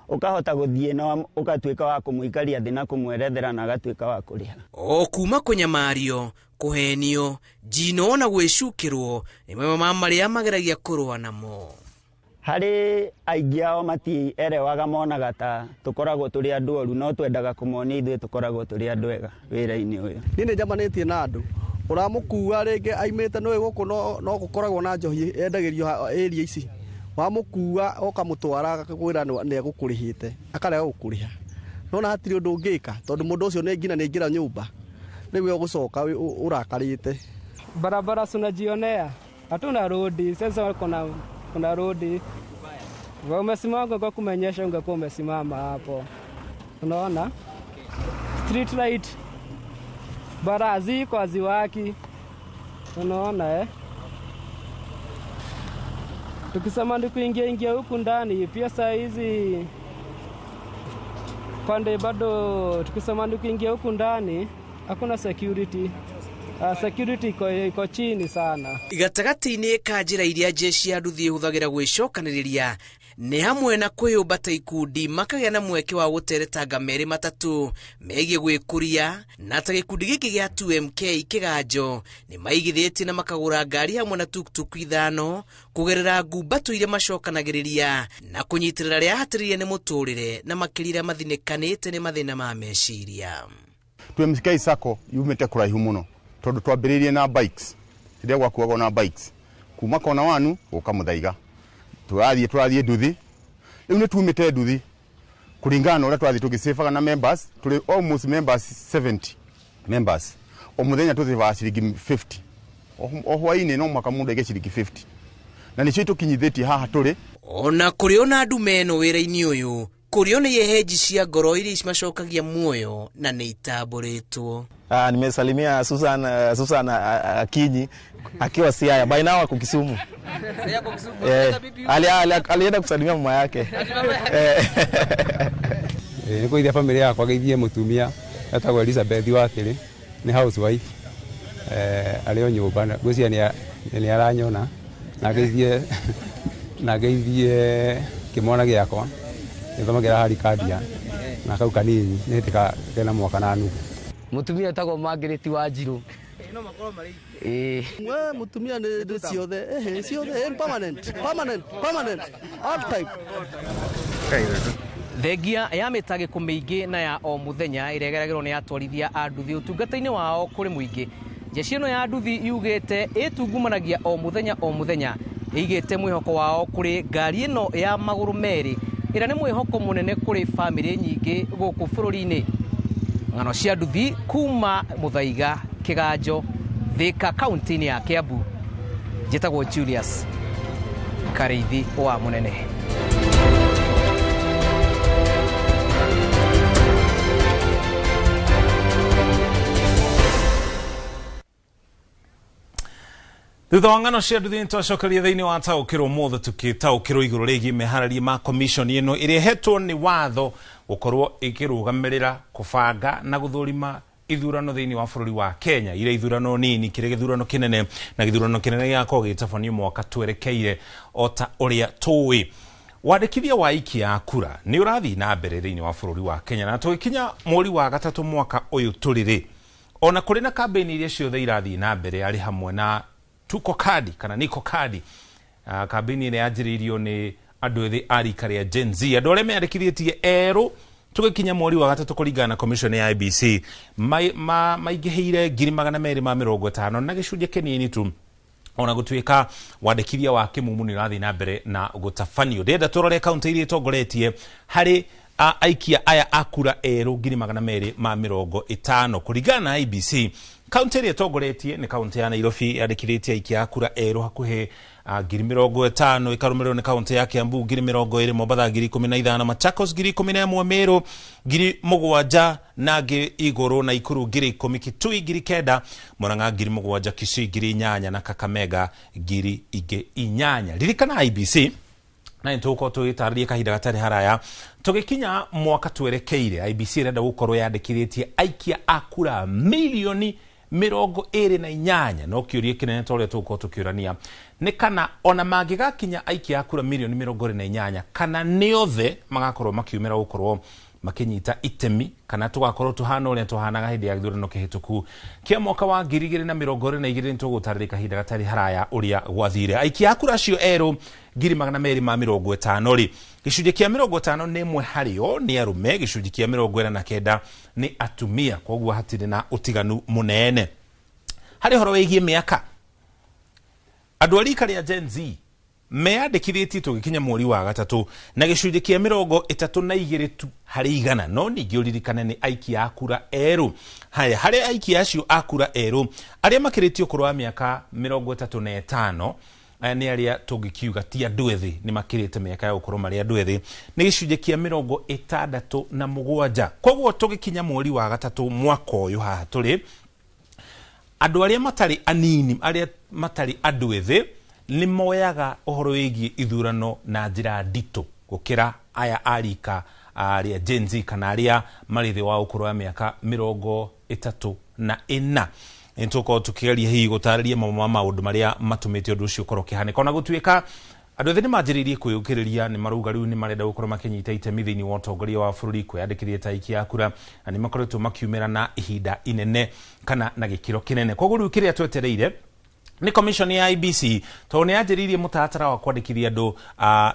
ũkahota gũthiĩ na ũgatuĩka wa kũmũikaria thĩ na kũmwerethera na agatuĩka wa kũrĩha. O kuma kũnyamario, kũhenio, njino na gwĩcukĩrwo nĩ mamwe ma marĩa mageragia kũrũa namo. Harĩ aingĩ ao matierewaga, monaga ta tũkoragwo tũrĩ andũ oru, no twendaga kũmonia ithuĩ tũkoragwo tũrĩ andũ ega wĩra-inĩ ũyũ. Niĩ nĩ njamanĩtie na andũ ũramũkua rĩngĩ aimĩte nĩũĩ gũkũ no gũkoragwo na njohi yendagĩrio area ici, wamũkua ũkamũtwara agakwĩra nĩ egũkũrĩhĩte, akarega gũkũrĩha, no na hatirĩ ũndũ ũngĩka tondũ mũndũ ũcio nĩ nginya nĩ aingĩra nyũmba, rĩu we ũgũcoka ũrakarĩte. Barabara tunajionea, hatuna rodi sasa, kuna rodi umesimama, ungekuwa kumenyesha ungekuwa umesimama hapo, unaona street light bara ziko haziwaki, unaona Tukisema ndi kuingia ingia huku ndani pia saa hizi pande bado, tukisema ndi kuingia huku ndani hakuna security. Security iko chini sana. Gatagatĩ-inĩ ka njĩra iria jeshi ya nduthi ĩhũthagĩra gwĩcokanĩrĩria nĩ hamwe na kwĩyũmba ta ikundi, makagĩa na mweke wa gũteretanga merĩ matatũ megiĩ gwĩkũria, na ta gĩkundi gĩkĩ gĩa 2MK Kĩganjo nĩ maigithĩtie na makagũra ngari hamwe na tuktuk 5 kũgerera ngumbato iria macokanagĩrĩria na kũnyitĩrĩra arĩa ahatĩrĩrie nĩ mũtũrĩre na makĩria mathinĩkanĩte nĩ mathĩna ma meciria. 2MK Sacco yumĩte kũraihu mũno tondũ twambĩrĩirie na bikes, rĩrĩa gwakuagwo na bikes kuma kona wanu gũka Mũthaiga, tũrathiĩ nduthi, rĩu nĩ tumĩte nduthi kũringana na ũrĩa twathiĩ tũgĩcĩbaga na members, tũrĩ almost members 70 members, o mũthenya tũthĩbaga ciringi 50, o hwaĩ-inĩ no mũhaka mũndũ aige ciringi 50, na nĩcio itũkinyithĩtie haha tũrĩ. Ona kũrĩ ona ndume ĩno wĩra-inĩ ũyũ, Kũrĩo nĩ hehenji cia ngoro iria cimacokagia muoyo na nĩ itambũrĩtwo. Nimesalimia Susan Akinyi akiwa Siaya, by now ako Kisumu. Alienda kusalimia mama yake. Nĩ kũithia family yakwa, geithie mũtumia etagwo Elizabeth Wakĩrĩ, nĩ housewife, arĩ o nyũmba, ngwĩciria nĩ aranyona, na ngeithie kĩmwana gĩakwa gĩthomagĩra Harikadia na kau kanini nĩ hĩndĩ kena mwaka na nuthu. Mutumia etagwo Margaret Wanjiru. We mutumia nĩ ciothe, ehe, ciothe permanent, permanent, permanent, all type. Thengia ya mĩtangĩko mĩingĩ na ya o mũthenya ĩrĩa ĩgeragĩrwo nĩ atwarithia a nduthi ũtungata-inĩ wao kũrĩ mũingĩ, jeshi ĩno ya nduthi yugĩte ĩtungumanagia o mũthenya o mũthenya, ĩigĩte mwĩhoko wao kũrĩ ngari ĩno ya magũrũ merĩ ĩrĩa nĩ mwĩhoko mũnene kũrĩ bamĩrĩ nyingĩ gũkũ bũrũri-inĩ. Ng'ano cia nduthi kuma Mũthaiga, Kĩganjo, Thĩka, kaunti-inĩ ya Kiambu. Njĩtagwo Julius Karĩithi wa Mũnene. Thutha wa ng'ano cia nduthi nĩtwacokeria thĩinĩ wa taũkĩrwo ũmũthĩ, tũkĩtaũkĩrwo igũrũ rĩgiĩ meharĩria ma commission ĩno ĩrĩa ĩhetwo nĩ watho gũkorwo ĩkĩrũgamĩrĩra kũbanga na gũthũrima ithurano thĩinĩ wa bũrũri wa Kenya, iria ithurano nini kĩrĩ gĩthurano kĩnene, na gĩthurano kĩnene gĩgakorwo gĩgĩtabanio mwaka twerekeire. O ta ũrĩa tũĩ, wandĩkithia wa aikia a kura nĩ ũrathiĩ na mbere thĩinĩ wa bũrũri wa Kenya, na tũgĩkinya mweri wa gatatũ mwaka ũyũ tũrĩ rĩ, ona kũrĩ na kambĩini iria ciothe irathiĩ na mbere, arĩ hamwe na Tuko Kadi kana Niko Kadi, kambĩini ĩrĩa yanjĩrĩirio nĩ andũ ethĩ a rika rĩa Gen Z, andũ arĩa meyandĩkithĩtie erũ tũgĩkinya mweri wa gatatũ kũringana na commission ya IEBC maingĩhĩire 250,000 na gĩcunjĩ kĩnini tu, ona gũtuĩka wandĩkithia wa kĩmumu nĩ ũrathiĩ na mbere na gũtabanio. Ndĩrenda tũrore kaunti iria itongoretie harĩ aikia aya a kura erũ 250,000 kũringana na IEBC. Kaunti ĩrĩa ĩtongoretie nĩ kaunti ya Nairobi, yandĩkithĩtie aikia a kura erũ hakuhĩ 50,000, ĩkarũmĩrĩrwo nĩ kaunti ya Kiambu 20,000, Mombatha 15,000, Machakos 11,000, Meru 7,000 na ngĩ igũrũ, Naikuru 10,000, Kitui 9,000, Murang'a 7,000, Kisii 8,000 na Kakamega 8,000. Ririkana IEBC na nĩtũgũkorwo tũgĩtarĩria kahinda gatarĩ haraya, tũgĩkinya mwaka twerekeire, IEBC ĩrenda gũkorwo yandĩkithĩtie aikia a kura mirioni 28. No kĩũria kĩnene ta ũrĩa tũgũkorwo tũkĩũrania nĩ kana ona mangĩgakinya aikia a kura mirioni 28, kana nĩ othe magakorwo makiumĩra gũkorwo makinyita itemi, kana tũgakorwo tũhana ũrĩa tũhanaga hĩndĩ ya gĩthurano kĩhĩtũku kĩa mwaka wa 2022. Nĩtũgũtarĩria kahinda gatarĩ haraya ũrĩa gwathire. Aikia a kura acio erũ 250,000 rĩ, gĩcunjĩ kĩa 51 harĩo nĩ arũme, gĩcunjĩ kĩa 49 nĩ atumia, koguo hatirĩ na ũtiganu mũnene. Harĩ ũhoro wĩgiĩ mĩaka, andũ a rika rĩa Gen Z meyandĩkithĩtie tũgĩkinya mweri wa gatatũ na gĩcunjĩ kĩa 32 tu harĩ igana. No ningĩ ũririkane nĩ aikia a kura erũ. Haya, harĩ aikia acio a kura erũ arĩa makĩrĩtie ũkũrũ wa mĩaka 35, aya nĩ arĩa tũngĩkiuga ti andũ ethĩ, nĩ makĩrĩte mĩaka ya gũkorwo marĩ andũ ethĩ, nĩ gĩcunjĩ kĩa 67. Koguo tũgĩkinya mweri wa gatatũ mwaka ũyũ haha tũrĩ, andũ arĩa matarĩ anini, arĩa matarĩ andũ ethĩ, nĩ moyaga ũhoro wĩgiĩ ithurano na njĩra nditũ gũkĩra aya a rika rĩa Gen Z kana arĩa marĩ thĩ wa ũkũrũ wa mĩaka 34. Nĩtũkorwo tũkĩgeria hihi gũtarĩria mamwe ma maũndũ marĩa matũmĩte ũndũ ũcio ũkorwo ũkĩhanĩka. Ona gũtuĩka andũ ethĩ nĩ manjĩrĩirie kwĩyũkĩrĩria, nĩ marauga rĩu nĩ marenda gũkorwo makĩnyita itemi thĩinĩ wa ũtongoria wa bũrũri, kwĩyandĩkithia ta aikia a kura, na nĩ makoretwo makiumĩra na ihinda inene kana na gĩkĩro kĩnene. Koguo rĩu kĩrĩa twetereire nĩ commission ya IEBC, tondũ nĩ yanjĩrĩirie mũtaratara wa kwandĩkithia andũ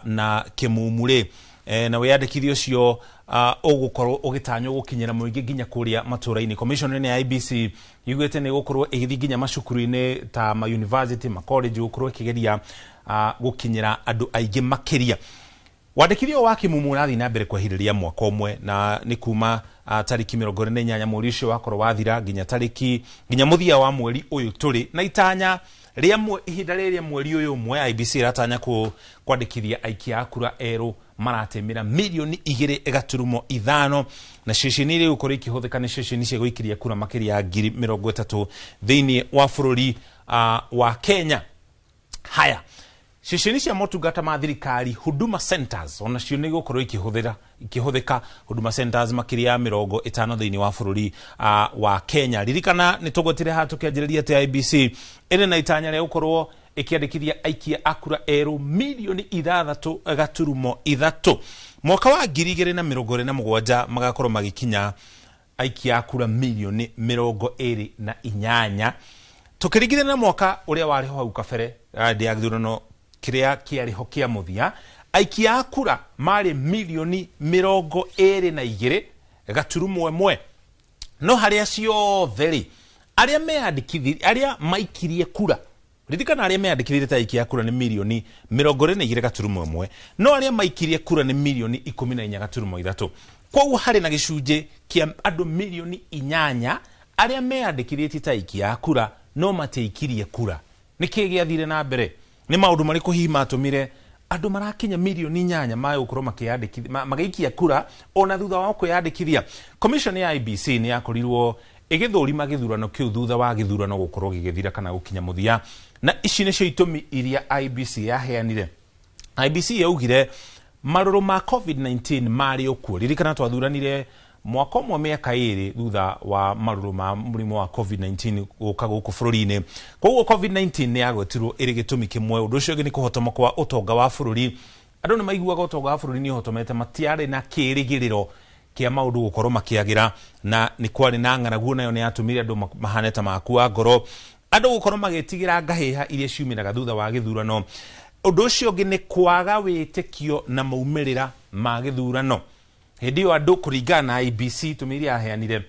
na kĩmumu rĩ, na wĩyandĩkithia ũcio ũgũkorwo ũgĩtanywo gũkinyĩra mũingĩ nginya kũrĩa matũra-inĩ. Commission ĩno ya IEBC yugĩte nĩ ĩgũkorwo ĩgĩthiĩ nginya macukuru-inĩ ta ma university, ma college, gũkorwo ĩkĩgeria gũkinyĩra andũ aingĩ makĩria. Wandĩkithia wa kĩmumu ũrathiĩ na mbere kwa ihinda rĩa mwaka ũmwe, na nĩ kuma tarĩki 28 mweri ũcio wakorwo wathira nginya tarĩki nginya mũthia wa mweri ũyũ tũrĩ, na itanya rĩa ihinda rĩrĩa mweri ũyũ ũmwe IEBC ĩratanya kwandĩkithia aikia a kura erũ. maratemera milioni 2.5 na ceceni iria igũkorwo ikĩhũthĩka nĩ ceceni cia gũikĩria kura makĩria ya 30,000 thĩinĩ wa bũrũri wa Kenya. Haya, ceceni cia motungata ma thirikari Huduma Centers onacio nĩ igũkorwo ikĩhũthĩka Huduma Centers makĩria ya 50 thĩinĩ wa bũrũri wa Kenya. Ririkana nĩ tũgwetire haha tũkĩanjĩrĩria atĩ IEBC ĩrĩ na itanya rĩa gũkorwo ĩkĩandĩkithia aikia a kura erũ milioni 6.3 mwaka wa 2027 magakorwo magĩkinya aikia a kura milioni 28 tũkĩringithania na mwaka ũrĩa warĩ ho hau kabere hĩndĩ ya gĩthurano kĩrĩa kĩarĩ ho kĩa mũthia. Aikia a kura marĩ milioni 22.1 no harĩ acio othe rĩ arĩa meyandĩkithirie arĩa maikirie kura, ririkana arĩa meyandĩkithirie ta aikia a kura nĩ milioni 22.1 no arĩa maikirie kura nĩ milioni 14.3. Koguo harĩ na gĩcunjĩ kĩa andũ milioni 8 arĩa meyandĩkithĩtie ta aikia a kura no matiaikirie kura. Nĩ kĩĩ gĩathire na mbere? Nĩ maũndũ marĩkũ hihi matũmire andũ marakinya milioni 8 magũkorwo makĩyandĩkithia magĩikia kura ona thutha wa kwĩyandĩkithia? Commission ya IEBC nĩ yakorirwo ĩgĩthũrima gĩthurano kĩu thutha wa gĩthurano gũkorwo gĩgĩthira kana gũkinya mũthia, na ici nĩcio itũmi iria IEBC yaheanire. IEBC yaugire marũrũ ma COVID-19 marĩ okuo. Ririkana twathuranire mwaka ũmwe mĩaka 2 thutha wa marũrũ ma mũrimũ wa COVID-19 gũka gũkũ bũrũri-inĩ. Koguo COVID-19 nĩ yagwetirwo ĩrĩ gĩtũmi kĩmwe. Ũndũ ũcio ũngĩ nĩ kũhotoma kwa ũtonga wa bũrũri. Andũ nĩ maiguaga ũtonga wa bũrũri nĩ ũhotomete, matiarĩ na kĩĩrĩgĩrĩro kĩa maũndũ gũkorwo makĩagĩra, na nĩ kwarĩ na ng'aragu nayo nĩ yatũmire andũ mahane ta makua ngoro, andũ gũkorwo magĩtigĩra ngahĩha iria ciumĩraga thutha wa gĩthurano. Ũndũ ũcio ũngĩ nĩ kwaga wĩtĩkio na maumĩrĩra ma gĩthurano. Hĩndĩ ĩyo andũ kũringana na IEBC itũmi iria yaheanire,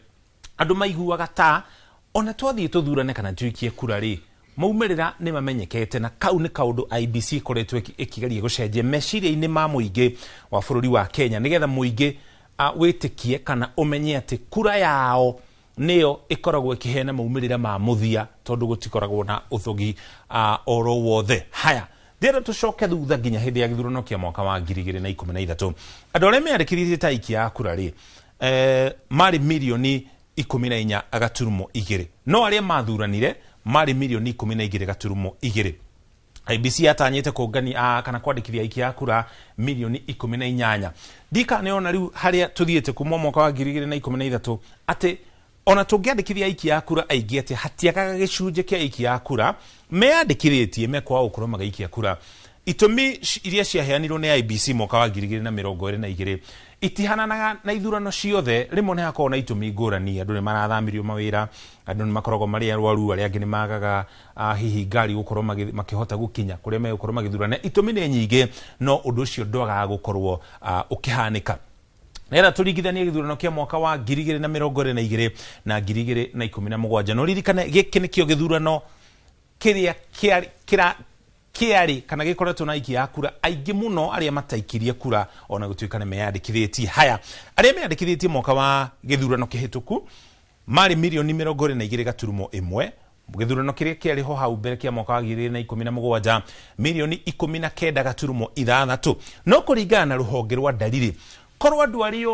andũ maiguaga ta ona twathiĩ tũthurane kana tuikie kura rĩ, maumĩrĩra nĩ mamenyekete, na kau nĩ kaũndũ IEBC ĩkoretwo ĩkĩgeria gũcenjia meciria-inĩ ma mũingĩ wa bũrũri wa Kenya, nĩgetha mũingĩ wĩtĩkie kana ũmenye atĩ kura yao nĩyo ĩkoragwo ĩkĩheana maumĩrĩra ma mũthia, tondũ gũtikoragwo na ũthũgi oro wothe. Haya, ndĩrenda tũcoke thutha nginya hĩndĩ ya gĩthurano kĩa mwaka wa 2013. Andũ arĩa meyandĩkithĩtie ta aikia a kura rĩ, marĩ milioni 14.2 no arĩa mathuranire marĩ milioni 12.2. IEBC yatanyĩte kũngania kana kwandĩkithia aikia a kura milioni 18. Ndika nĩona rĩu harĩa tũthiĩte kuma mwaka wa 2013 atĩ ona tũngĩandĩkithia aikia a kura aingĩ atĩ hatiagaga gĩcunjĩ kĩa aikia a kura meyandĩkithĩtie mekwaga gũkorwo magĩikia kura. Itũmi iria ciaheanirwo nĩ IEBC mwaka wa 2022 itihananaga na ithurano ciothe. Rĩmwe nĩ hakoragwo na itũmi ngũrani, andũ nĩ marathamirio mawĩra, andũ nĩ makoragwo marĩ arwaru, arĩa angĩ nĩ magaga hihi ngari gũkorwo makĩhota gũkinya kũrĩa megũkorwo magĩthurana. Itũmi nĩ nyingĩ, no ũndũ ũcio ndwagaga gũkorwo ũkĩhanĩka. Nĩgetha tũringithanie gĩthurano kĩa mwaka wa 2022 na 2017, no ririkane gĩkĩ nĩkĩo gĩthurano kĩrĩa kĩarĩ kana gĩkoretwo na aikia a kura aingĩ mũno arĩa mataikirie kura ona gũtuĩka nĩ meyandĩkithĩtie. Haya, arĩa meyandĩkithĩtie mwaka wa gĩthurano kĩhĩtũku marĩ milioni 22.1. Gĩthurano kĩrĩa kĩarĩ ho hau mbere kĩa mwaka wa 2017 milioni 19.6. No kũringana na rũhonge rwa Ndariri, korwo andũ arĩa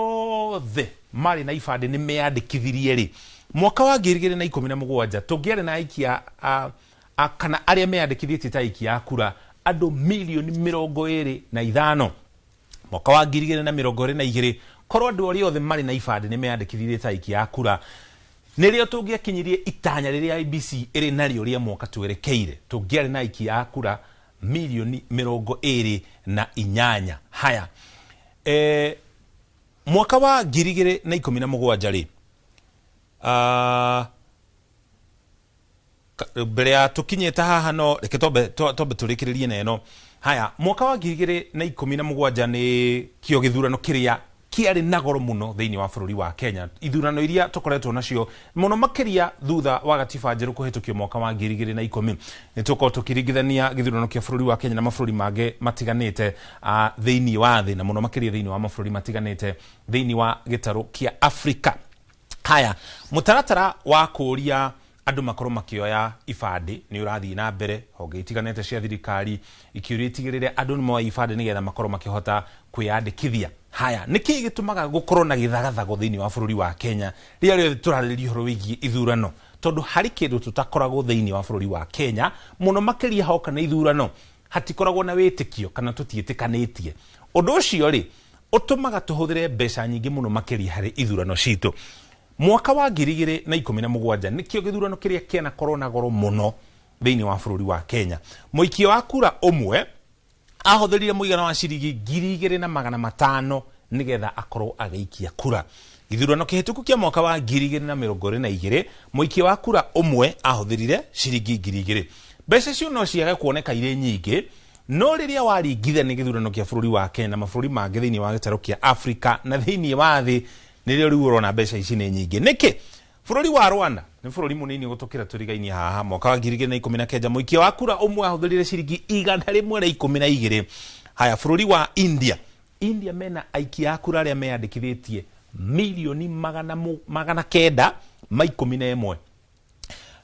othe marĩ na ibandĩ nĩ meyandĩkithirie rĩ, mwaka wa 2017 tũngĩarĩ na aikia kana arĩa meyandĩkithĩtie ta aikia a kura andũ milioni 25. Mwaka wa 2022 korwo andũ arĩa othe marĩ na ibandĩ nĩ meyandĩkithirie ta aikia a kura, nĩrĩo tũngĩakinyirie itanya rĩrĩa IEBC ĩrĩ narĩo rĩa mwaka twerekeire, tũngĩarĩ na aikia a kura milioni 28. Haya, mwaka wa 2017 rĩ, mbere ya tũkinyĩte haha no reke twambe tũrĩkĩrĩrie na ĩno. Haya, mwaka wa 2017 nĩ kĩo gĩthurano kĩrĩa kĩarĩ na goro mũno thĩinĩ wa bũrũri wa Kenya. Ithurano iria tũkoretwo nacio mũno makĩria thutha wa gatiba njerũ kũhĩtũkio mwaka wa 2010, nĩ tũkorwo tũkĩringithania gĩthurano kĩa bũrũri wa Kenya na mabũrũri mangĩ matiganĩte thĩinĩ wa thĩ, na mũno makĩria thĩinĩ wa mabũrũri matiganĩte thĩinĩ wa gĩtarũ kĩa Afrika. Haya, mũtaratara wa kũũria Andũ makorwo makĩoya ibandĩ nĩ ũrathiĩ na mbere, honge itiganĩte cia thirikari ikĩũria itigĩrĩre andũ nĩ moya ibandĩ nĩgetha makorwo makĩhota kwĩyandĩkithia. Haya, nĩkĩĩ gĩtũmaga gũkorwo na gĩthagathago thĩinĩ wa bũrũri wa Kenya rĩrĩa rĩothe tũrarĩrĩria ũhoro wĩgiĩ ithurano? Tondũ harĩ kĩndũ tũtakoragwo thĩinĩ wa bũrũri wa Kenya mũno makĩria hoka na ithurano, hatikoragwo na wĩtĩkio kana tũtiĩtĩkanĩtie. Ũndũ ũcio rĩ ũtũmaga tũhũthĩre mbeca nyingĩ mũno makĩria harĩ ithurano citũ. Mwaka wa 2017 nĩkĩo gĩthurano kĩrĩa kĩanakorwo na goro mũno thĩinĩ wa bũrũri wa Kenya. Mũikia wa kura ũmwe ahũthĩrire mũigana wa ciringi 2500 nĩgetha akorwo agĩikia kura. Gĩthurano kĩhĩtũku kĩa mwaka wa 2022 mũikia wa kura ũmwe ahũthĩrire ciringi 2000. Mbeca icio no ciage kuoneka irĩ nyingĩ, no rĩrĩa waringithania gĩthurano kĩa bũrũri wa Kenya na mabũrũri mangĩ thĩinĩ wa gĩtarũ kĩa Afrika na thĩinĩ wa thĩ, nĩrĩo rĩu ũrona mbeca ici nĩ nyingĩ. Nĩkĩ? Bũrũri wa Rwanda nĩ bũrũri mũnini gũtũkĩra tũrigainie haha. Mwaka wa 2019 mũikia wa kura ũmwe ahũthĩrire ciringi 112. Haya, bũrũri wa India, India mena aikia a kura arĩa meyandĩkithĩtie milioni 911,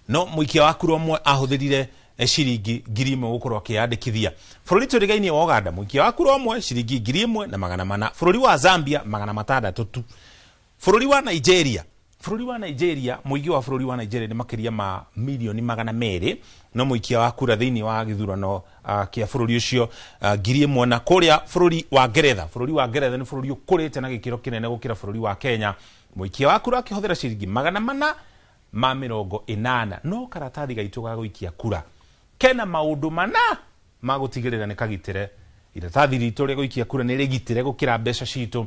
no mũikia wa kura ũmwe ahũthĩrire ciringi 1000 gũkorwo akĩyandĩkithia. Bũrũri tũrigainie wa Uganda, mũikia wa kura ũmwe ciringi 1400. Bũrũri wa Zambia 600 tu. Bũrũri wa Nigeria, bũrũri wa Nigeria, mũingĩ wa bũrũri wa Nigeria nĩ makĩria ma milioni 200, no mũikia wa kura thĩinĩ wa gĩthurano kĩa bũrũri ũcio 1000. Na kũrĩa bũrũri wa Ngeretha, bũrũri wa Ngeretha nĩ bũrũri ũkũrĩte na gĩkĩro kĩnene gũkĩra bũrũri wa Kenya. Mũikia wa kura akĩhũthĩra ciringi 480. No karatathi gaitũ ga gũikia kura kena maũndũ mana ma gũtigĩrĩra nĩ kagitĩre. Iratathi ritũ rĩa gũikia kura nĩ rĩgitĩre gũkĩra mbeca citũ.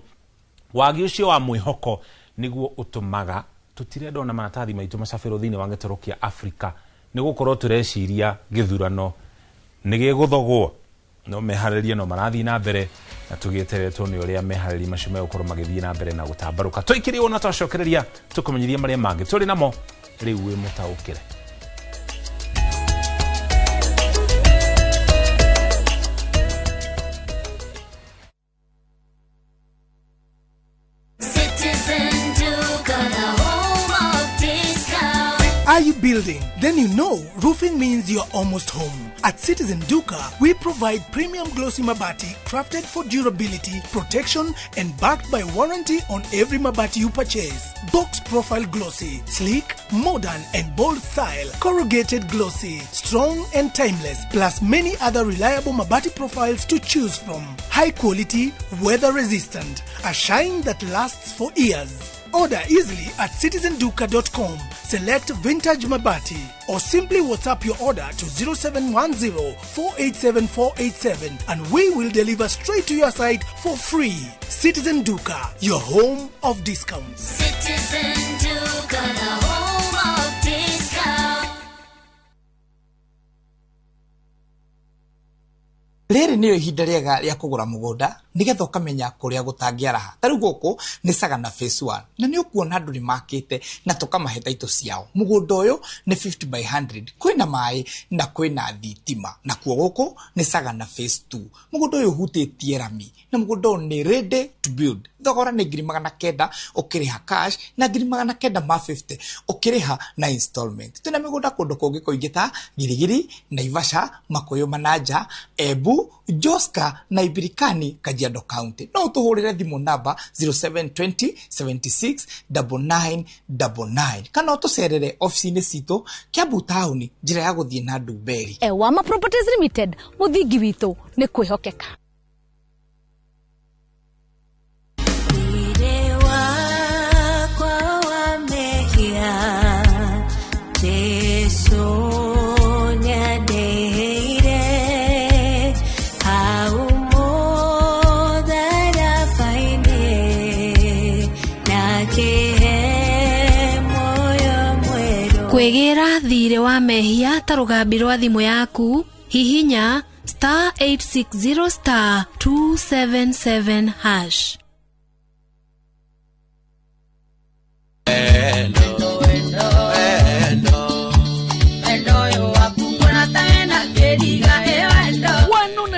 Wagi ũcio wa mwĩhoko nĩguo ũtũmaga tũtirenda ona maratathi maitũ macabĩrwo thĩinĩ wa gĩtarũ kĩa Afrika, nĩ gũkorwo tũreciria gĩthurano nĩ gĩgũthogwo. No meharĩrie no marathiĩ na mbere, na tũgĩeteretwo nĩ ũrĩa meharĩrie macio megũkorwo magĩthiĩ na mbere na gũtambarũka. Tũikĩrĩo na twacokereria tũkũmenyithia marĩa mangĩ tũrĩ namo rĩu wĩ mũtaũkĩre. Are you building? Then you know roofing means you're almost home. At Citizen Duka, we provide premium glossy mabati crafted for durability, protection, and backed by warranty on every mabati you purchase. Box profile glossy, sleek, modern, and bold style. Corrugated glossy, strong and timeless, plus many other reliable mabati profiles to choose from. High quality, weather resistant, a shine that lasts for years. Order easily at citizenduka.com. Select Vintage Mabati or simply WhatsApp your order to 0710 487 487 and we will deliver straight to your site for free. Citizen Duka, your home of discounts. Citizen Duka, the home of discounts. Rĩrĩ nĩrĩo ihinda rĩega rĩa kũgũra mũgũnda nĩgetha ũkamenya kũrĩa gũtangĩaraha. Ta rĩu gũkũ nĩ Sagana Phase 1 na nĩ ũkuona andũ nĩ makĩte na tũkamahe taitũ ciao. Mũgũnda ũyũ nĩ 50 by 100, kwĩna maĩ na kwĩna thitima. Nakuo gũkũ nĩ Sagana Phase 2. Mũgũnda ũyũ ũhutĩtie rami na mũgũnda ũyũ nĩ ready to build. Thogora nĩ 900,000 ũkĩrĩha cash na 950 ũkĩrĩha na installment. Twĩna mĩgũnda kũndũ kũngĩ kũingĩ ta Girigiri, Naivasha, Makuyu Manaja, Embu, Joska na Ibirikani, Kajiado County. No ũtũhũrĩre thimũ namba 0720 76 9999 kana ũtũcerere ofici-inĩ citũ Kiambu taũni, njĩra ya gũthiĩ na Ndumberi. Ewama Properties Limited, mũthingi witũ nĩ kwĩhokeka. Kwĩgĩra thirĩ wa mehia ta rũgambi rwa thimũ yaku, hihinya star 860 star 277 hash.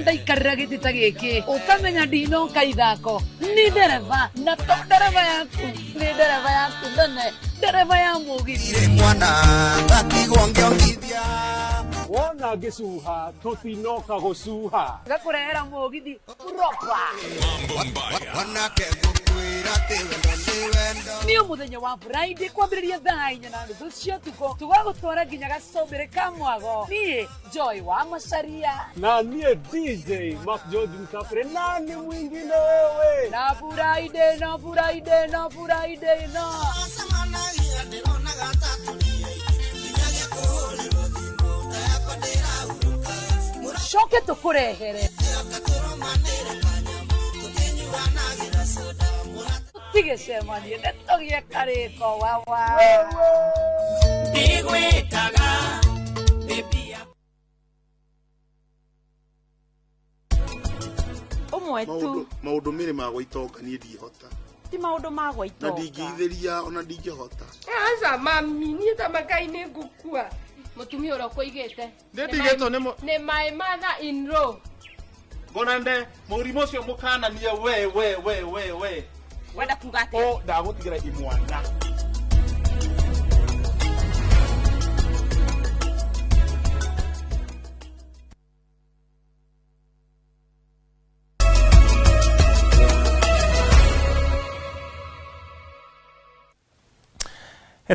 Ndaikarĩra gĩtĩ ta gĩkĩ ũkamenya ndinoka ithako ni ndereba na to ndereba yaku ni ndereba yaku nene Ndereba ya mũgithi. Mwana ngatigwo ngĩongithia. Wona ngĩcuha tũtinoka gũcuha. Ngakũrehera mũgithi proper. Wanake ngũkwĩra atĩ wendo nĩ wendo. Nĩ mũthenya wa Friday kwambĩrĩria thaa 4:30 cia ũtukũ tũgagũtwara nginya gacũmbĩrĩ ka mwago. Niĩ Joy wa Macaria na niĩ DJ Mark George Mkapre, nani mwingine wewe? Na Friday no Friday no Friday no. Coke tũkũrehere tũtigĩcemanie nĩ tũgĩe karĩko wawa. Ndigwĩtaga baby. Ũmwe tu maũndũ merĩ ma gũitonga niĩ ndingĩhota. Ti maũndũ ma gũitonga. Na ndingĩithĩria ona ndingĩhota. Aca mami, niĩ ta makai nĩ ngũkua. Mũtumia ũrĩa ũkũigĩte. Nĩ ndigĩtwo nĩ nĩ my mother in law. Ngonande mũrimũ ũcio mũkananie we we we we we. Wenda kuga atĩa? O ndagũtigĩra imwana.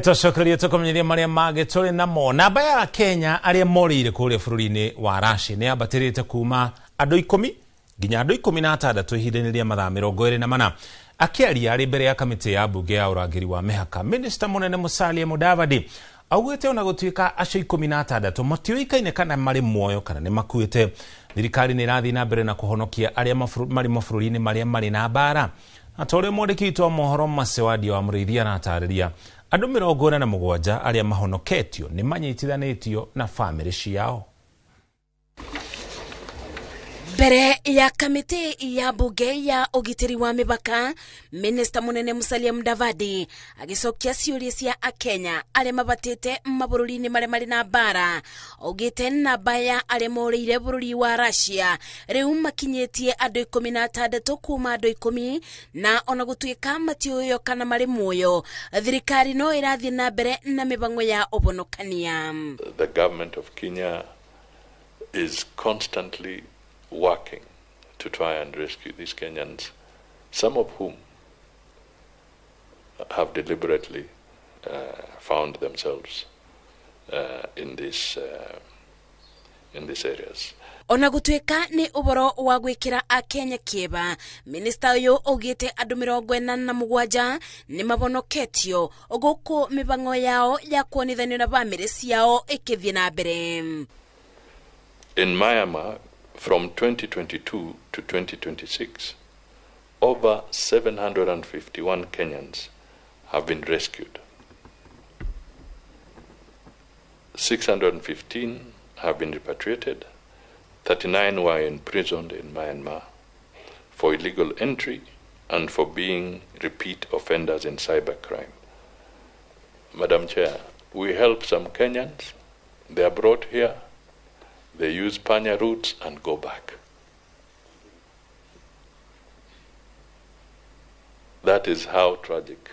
Twacokereria tũkũmenyithia marĩa mangĩ tũrĩ namo. Namba ya Kenya arĩa morĩire kũrĩa bũrũri-inĩ wa Russia nĩ yambatĩrĩte kuma andũ 10 nginya andũ 16 ihinda-inĩ rĩa mathaa 24. Akĩaria arĩ mbere ya kamĩtĩ ya mbunge ya ũrangĩri wa mĩhaka, Minista mũnene Musalia Mudavadi augĩte ona gũtuĩka acio 16 matiũĩkaine kana marĩ muoyo kana nĩ makuĩte, thirikari nĩ ĩrathiĩ na mbere na kũhonokia arĩa marĩ mabũrũri-inĩ marĩa marĩ na mbara. Na ta ũrĩa mwandĩki witũ wa mohoro Masewadia wa Mũrĩithi aratarĩria, andũ 47 arĩa mahonoketio nĩ manyitithanĩtio na bamĩrĩ ciao. Mbere ya kamĩtĩ ya mbunge ya ũgitĩri wa mĩhaka, Minista mũnene Musalia Mudavadi agĩcokia ciũria cia akenya arĩa mabatĩte mabũrũri-inĩ marĩa marĩ na mbara, augĩte namba ya arĩa morĩire bũrũri wa Russia rĩu makinyĩtie andũ 16 kuma andũ 10, na ona gũtuĩka matiũĩo kana marĩ muoyo, thirikari no ĩrathiĩ na mbere na mĩbango ya ũhonokania. The government of Kenya is constantly working to try and rescue these Kenyans, some of whom have deliberately found themselves in these areas. Ona gũtuĩka nĩ ũhoro wa gwĩkĩra akenya kĩeba, minista ũyũ augĩte andũ 47 nĩ mabonoketio gũkũ mĩbango yao ya kuonithanio na bamĩrĩ ciao ĩkĩthiĩ na mbere. In Myanmar, from 2022 to 2026, over 751 Kenyans have been rescued. 615 have been repatriated. 39 were imprisoned in Myanmar for illegal entry and for being repeat offenders in cybercrime. Madam Chair, we help some Kenyans. They are brought here. They use panya routes and go back. That is how tragic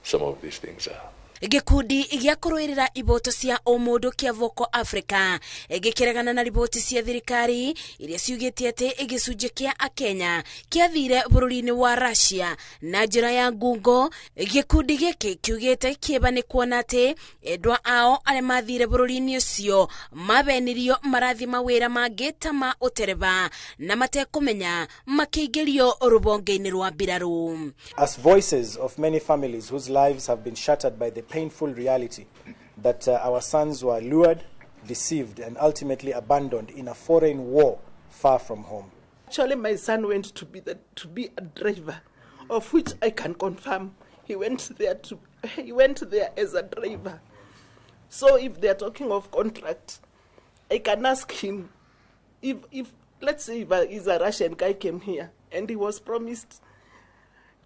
some of these things are. Gĩkundi gĩa kũrũĩrĩra iboto cia ũmũndũ kĩa Vocal Africa gĩkĩregana na riboti cia thirikari iria ciugĩte atĩ gĩcunjĩ kĩa akenya kĩathire bũrũri-inĩ wa Russia na njĩra ya ngungo. Gĩkundi gĩkĩ kiugĩte kĩeba nĩ kuona atĩ endwa ao arĩa mathire bũrũri-inĩ ũcio mabenirio marathiĩ mawĩra mangĩ ta ma ũtereba na matekũmenya makĩingĩrio rũbonge-inĩ rwa mbirarũ. As voices of many families whose lives have been shattered by the painful reality that our sons were lured, deceived, and ultimately abandoned in a foreign war far from home. Actually, my son went to be a driver, of which I can confirm. He went there as a driver. So if they are talking of contract, I can ask him if let's say if he's a Russian guy came here and he was promised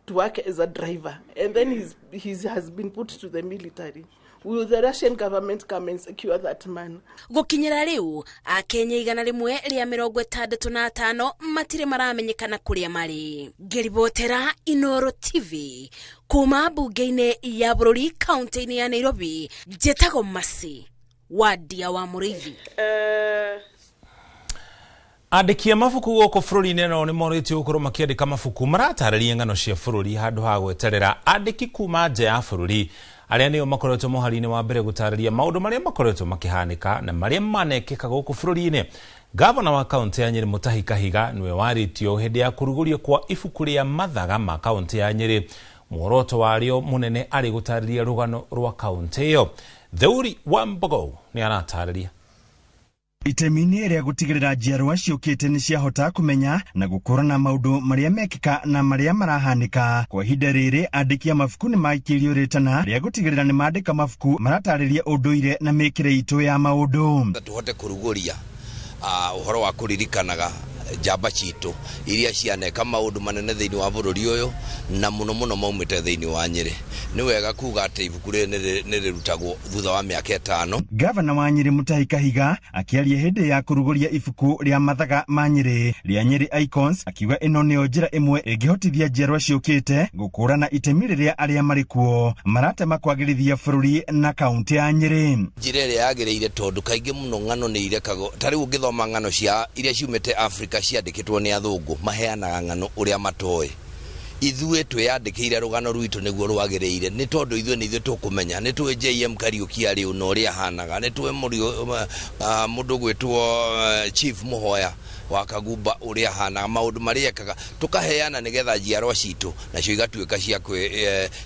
to work as a driver, and then he has been put to the military. Will the Russian government come and secure that man? Gũkinyĩra rĩu Akenya 165 matirĩ maramenyekana kũrĩa marĩ. Ngĩribotera Inoro TV kuma mbunge-inĩ ya bũrũri kaunti-inĩ ya Nairobi, njĩtagwo Masi Wadia wa Mũrĩithi. Andĩki a mabuku gũkũ bũrũri-inĩ nao nĩ morĩtio gũkorwo makĩandĩka mabuku maratarĩria ng'ano cia bũrũri handũ ha gweterera andĩki kuma nja ya bũrũri arĩa nĩo makoretwo mũhari-inĩ wa mbere gũtarĩria maũndũ marĩa makoretwo makĩhanĩka na marĩa manekĩka gũkũ bũrũri-inĩ. Gavana wa kaunti ya Nyĩrĩ Mutahi Kahiga nĩwe warĩtio hĩndĩ ya kũrugũrio kwa ibuku rĩa mathaga ma kaunti ya Nyĩrĩ, muoroto warĩo mũnene arĩ gũtarĩria rũgano rwa kaunti ĩyo. Theuri wa Mbogo nĩ aratarĩria. Itemi-inĩ rĩa gũtigĩrĩra njiarwa ciũkĩte nĩ ciahota kũmenya na gũkũrana maũndũ marĩa mekĩka na marĩa marahanĩka. Kwa ihinda rĩrĩ andĩki a mabuku nĩ maikĩirio rĩtana rĩa gũtigĩrĩra nĩ mandĩka mabuku maratarĩria ũndũire na mĩkĩre itũ ya maũndũ. Tũhote kũrugũria ũhoro wa kũririkanaga njamba citũ iria cianeka maũndũ manene thĩinĩ wa bũrũri ũyũ na mũno mũno maumĩte thĩinĩ wa Nyĩrĩ. Nĩ wega kuga atĩ ibuku rĩrĩ nĩ rĩrutagwo thutha wa mĩaka 5. Gavana wa Nyĩrĩ Mutahi Kahiga akĩaria hĩndĩ ya kũrugũria ibuku rĩa mathaga ma Nyĩrĩ rĩa Nyĩrĩ Icons akiuga ĩno nĩyo njĩra ĩmwe ĩngĩhotithia njiarwa ciũkĩte gũkũrana itemi rĩrĩa arĩa marĩ kuo maratema kwagĩrithia bũrũri na kaunti ya Nyĩrĩ. Njĩra ĩrĩa yagĩrĩire tondũ kaingĩ mũno ng'ano nĩ irekagwo ta rĩu ũngĩthoma ng'ano cia iria ciumĩte Afrika ciandĩkĩtwo nĩ athũngũ maheanaga ng'ano ũrĩa matoĩ. Ithuĩ twĩyandĩkĩire rũgano rwitũ nĩguo rwagĩrĩire nĩ tondũ ithuĩ nĩ ithuĩ tũkũmenya. Nĩ tũĩ JM Kariuki arĩ ũna ũrĩa ahanaga, nĩ tũĩ mũndũ gwĩtwo Chief Mũhoya wa Kagumba ũrĩa ahanaga, maũndũ marĩa ekaga tũkaheana nĩgetha njiarwa citũ nacio igatuĩka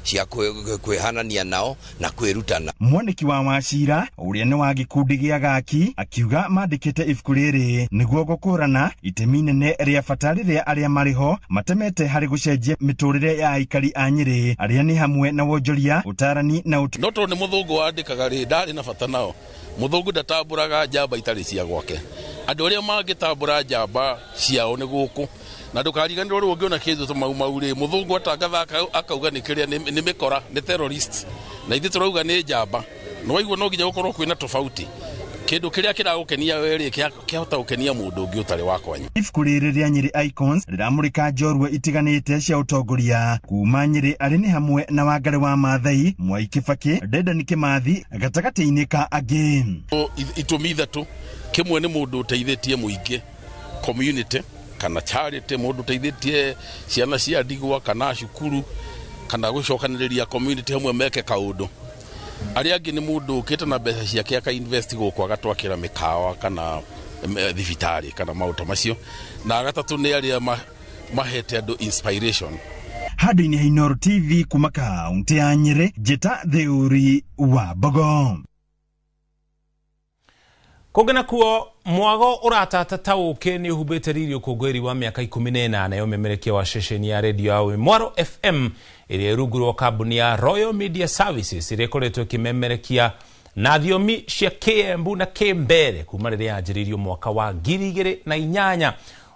cia kwĩhanania nao na kwĩrutana. Mwandĩki wa Wachira ũrĩa nĩ wa gĩkundi gĩa Gaki akiuga mandĩkĩte ibuku rĩrĩ nĩguo gũkũrana itemi nene rĩa bata rĩrĩa arĩa marĩ ho matemete harĩ gũcenjia mĩtũrĩre ya aikari a Nyĩrĩ arĩa nĩ hamwe na wonjoria, ũtarani na no tondũ nĩ mũthũngũ wandĩkaga rĩ ndarĩ na bata nao. Mũthũngũ ndatambũraga njamba itarĩ cia gwake. Andũ arĩa mangĩtambũra njamba ciao nĩ gũkũ na ndũkariganĩrwo rĩu ũngĩona kĩndũ ta Mau Mau rĩ mũthũngũ atangatha akauga nĩ kĩrĩa nĩ mĩkora nĩ terrorist na ithuĩ tũrauga nĩ njamba. Nĩ waigua no nginya gũkorwo kwĩna tofauti. Kĩndũ kĩrĩa kĩragũkenia we rĩ kĩahota gũkenia mũndũ ũngĩ ũtarĩ wa kwanyu. Ibuku rĩrĩ rĩa Nyĩrĩ Icons rĩramũrĩka njorua itiganĩte cia ũtongoria kuma Nyĩrĩ arĩ nĩ hamwe na Wangari wa Maathai, Mwai Kibaki, Dedan Kimathi gatagatĩ-inĩ ka angĩ. Itũmi ithatũ, kĩmwe nĩ mũndũ ũteithĩtie mũingĩ community kana charity, mũndũ ũteithĩtie ciana cia ndigwa kana cukuru kana gũcokanĩrĩria community hamwe meke kaũndũ. Arĩa angĩ nĩ mũndũ ũkĩte na mbeca ciake aka invest gũkũ agatwakĩra mĩkawa kana thibitarĩ kana maũndũ macio. Na gatatũ nĩ arĩa mahete andũ inspiration. Handũ-inĩ ha Inooro TV kuma kaunti ya Nyĩrĩ, Njĩta Theuri wa Mbogo. Kũngĩ nakuo mwago ũratata ta ũkĩ nĩ ũhumbĩte riri ũkũngũĩri wa mĩaka 18 ya ũmemerekia wa ceceni ya redio ya Wĩmwaro FM ĩrĩa ĩrungu rwa kambuni ya Royal Media Services ĩrĩa ĩkoretwo ĩkĩmemerekia na thiomi cia Kĩembu na Kĩmbere kuma rĩrĩa yanjĩrĩirio mwaka wa 2008.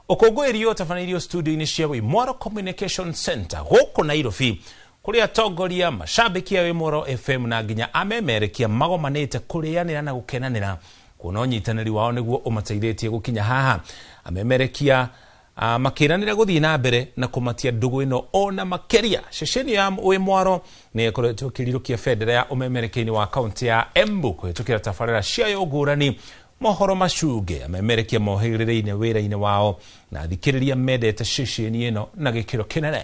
Ũkũngũĩri ũyũ ũtabanĩirio studio-inĩ cia Wĩmwaro Communication Center gũkũ Nairobi kũrĩa atongoria, mashabiki a Wĩmwaro FM na nginya amemerekia magomanĩte kũrĩanĩra na gũkenanĩra kuona ũnyitanĩri wao nĩguo ũmateithĩtie gũkinya haha. Amemerekia makĩranĩra gũthiĩ na mbere na kũmatia ndũgũ ĩno ona makĩria. Ceceni ya Wĩmwaro nĩ ĩkoretwo ĩkĩrirũkia bendera ya ũmemerekia-inĩ wa kaunti ya Embu kũhĩtũkĩra tabarĩra ciayo ngũrani, mohoro macunge, amemerekia mohĩgĩrĩire wĩra-inĩ wao na athikĩrĩria mendete ceceni ĩno na gĩkĩro kĩnene.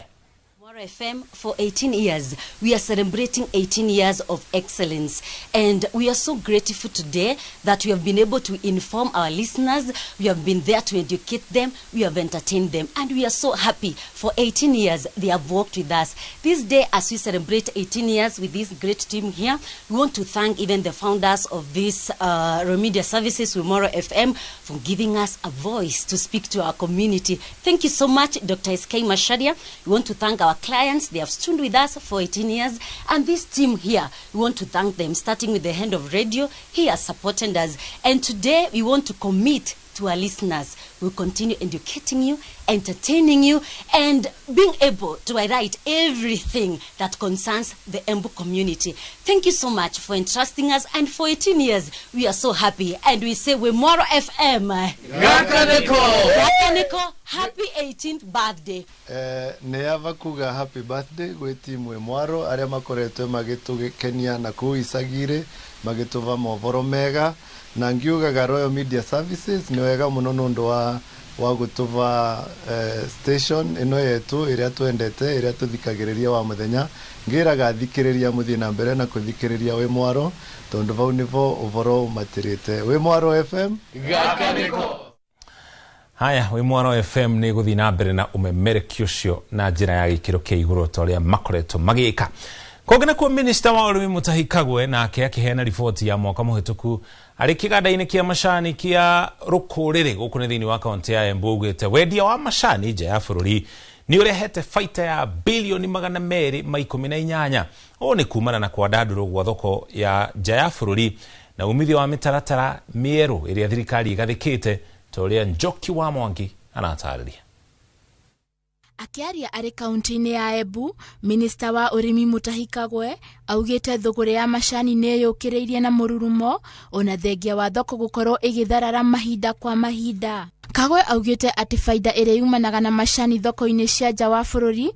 FM for 18 years. We are celebrating 18 years of excellence, and we are so grateful today that we have been able to inform our listeners, we have been there to educate them, we have entertained them, and we are so happy. For 18 years they have worked with us. This day, as we celebrate 18 years with this great team here, we want to thank even the founders of this Royal Media Services, Wimoro FM, for giving us a voice to speak to our community. Thank you so much, Dr. S.K. Masharia. We want to thank our clients. They have stood with us for 18 years, and this team here, we want to thank them, starting with the head of radio. He has supported us, and today we want to commit to our listeners, we'll continue educating you, entertaining you, and being able to highlight everything that concerns the Embu community. Thank you so much for entrusting us, and for 18 years, we are so happy. And we say, Wimwaro FM. Gakaneko. Gakaneko, happy 18th birthday. Nĩ ava kuga happy birthday gwĩ timu Ĩmwaro arĩa makoretwo magĩtũgĩkenia na kũu icagi-rĩ magĩtũva mohoro mega na ngiugaga Royal Media Services nĩ wega mũno nũndũ wa gũtũva station ĩno yetu ĩrĩa twendete ĩrĩa tũthikagĩrĩria wa mũthenya. Ngĩraga thikĩrĩria mũthiĩ na mbere na kũthikĩrĩria Wĩmwaro tondũ vau nĩvo ũhoro ũmatĩrĩte. Wĩmwaro FM. Gakaneko. Haya, Wĩmwaro FM nĩ gũthiĩ na mbere na ũmemerekia ũcio na njĩra ya gĩkĩro kĩa igũrũ ta ũrĩa makoretwo magĩka. Kũngĩ nakuo minista wa ũrĩmi Mutahi Kagwe nake akĩheana riboti ya mwaka mũhĩtũku arĩ kĩganda-inĩ kĩa macani kĩa Rũkũrĩrĩ gũkũ nĩ thĩinĩ wa kaũntĩ ya Embu augĩte wendia wa macani nja ya bũrũri nĩ ũrehete baita ya bilioni 218. Ũũ nĩ kumana na kwandandũrwo gwa thoko ya nja ya bũrũri na umithio wa mĩtaratara mĩerũ ĩrĩa thirikari ĩgathĩkĩte ta ũrĩa Njoki wa Mwangi aratarĩria. Akĩaria arĩ kaunti-inĩ ya Embu, minista wa ũrĩmi Mutahi Kagwe augĩte thũgũrĩ ya macani nĩ yũkĩrĩirie na mũrurumo ona thengia wa thoko gũkorwo ĩgĩtharara mahinda kwa mahinda. Kagwe augĩte atĩ baida ĩrĩa yumanaga na macani thoko-inĩ cia nja wa bũrũri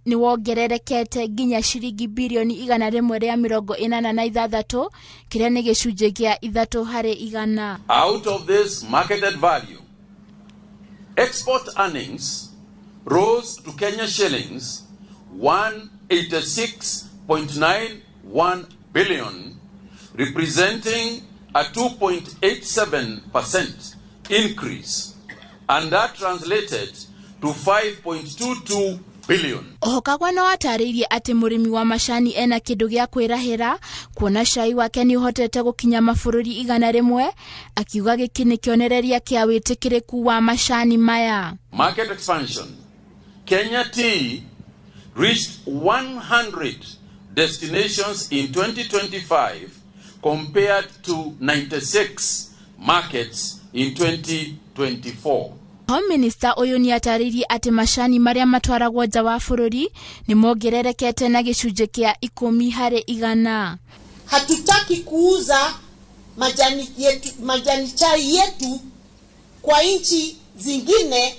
nĩ wongererekete nginya ciringi bilioni 186 kĩrĩa nĩ gĩcunjĩ kĩa 3 harĩ igana. Out of this marketed value, export earnings rose to Kenya shillings 186.91 billion, representing a 2.87% increase, and that translated to 5.22 billion. Oho Kagwe no atarĩirie atĩ mũrĩmi wa macani ena kĩndũ gĩa kwĩrahĩra kuona cai wake nĩ ũhotete gũkinya mabũrũri 100, akiuga gĩkĩ nĩ kĩonereria kĩa wĩtĩkĩrĩku wa macani maya. Market expansion. Kenya Tea reached 100 destinations in 2025 compared to 96 markets in 2024. Home Minister ũyũ nĩ atarĩirie atĩ macani marĩa matwaragwo nja wa bũrũri nĩ mongererekete na gĩcunjĩ kĩa 10 harĩ igana. Hatutaki kuuza majani chai yetu kwa nchi zingine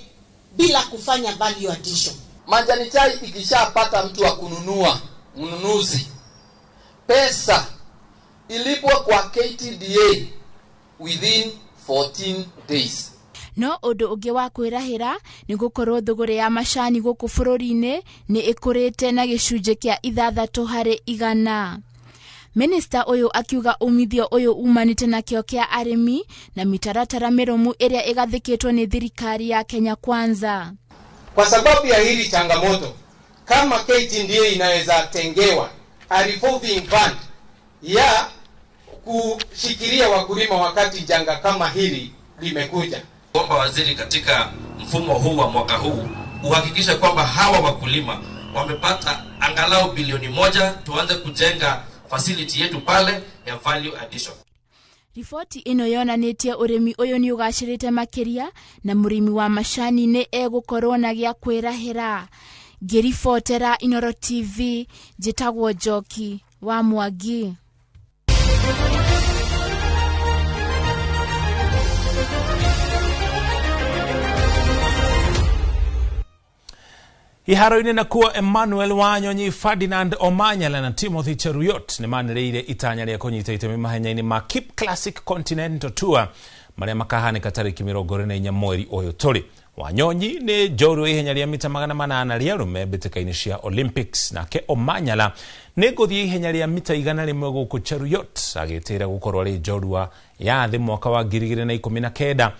bila kufanya value addition. Majani chai ikishapata mtu wa kununua, mnunuzi, pesa ilipwa kwa KTDA within 14 days. No ũndũ ũngĩ wa kwĩrahĩra nĩ gũkorwo thũgũrĩ ya macani gũkũ bũrũri-inĩ nĩ ĩkũrĩte na gĩcunjĩ kĩa 6 harĩ igana. Minista ũyũ akiuga umithio ũyũ umanĩte na kĩo kĩa arĩmi na mĩtaratara mĩrũmu ĩrĩa ĩgathĩkĩtwo nĩ thirikari ya Kenya Kwanza. Kwa sababu ya hili changamoto, kama KTDA inaweza tengewa a revolving fund ya kushikilia wakulima wakati janga kama hili limekuja. Kuomba waziri katika mfumo huu wa mwaka huu uhakikishe kwamba hawa wakulima wamepata angalau bilioni 1, tuanze kujenga facility yetu pale ya value addition. Riboti ĩno yonanĩtie ũrĩmi ũyũ nĩ ũgacĩrĩte makĩria na mũrĩmi wa macani nĩ egũkorwo na gĩa kwĩrahĩra. Ngĩribotera Inooro TV, njĩtagwo Njoki wa Mwangi. Iharo-inĩ nakuo Emmanuel Wanyonyi, Ferdinand Omanyala na Timothy Cheruiyot nĩ manĩrĩire itanya rĩa kũnyita itemi mahenya-inĩ ma Keep Classic Continental Tour marĩa makahanĩka tarĩki 24 mweri ũyũ tũrĩ. Wanyonyi nĩ njorua ihenya rĩa mita 800 rĩa arũme mbĩtĩka-inĩ cia Olympics, nake Omanyala nĩ ngũthiĩ ihenya rĩa mita 100 gũkũ Cheruiyot agĩtĩra gũkorwo arĩ njorua ya thĩ mwaka wa 2019.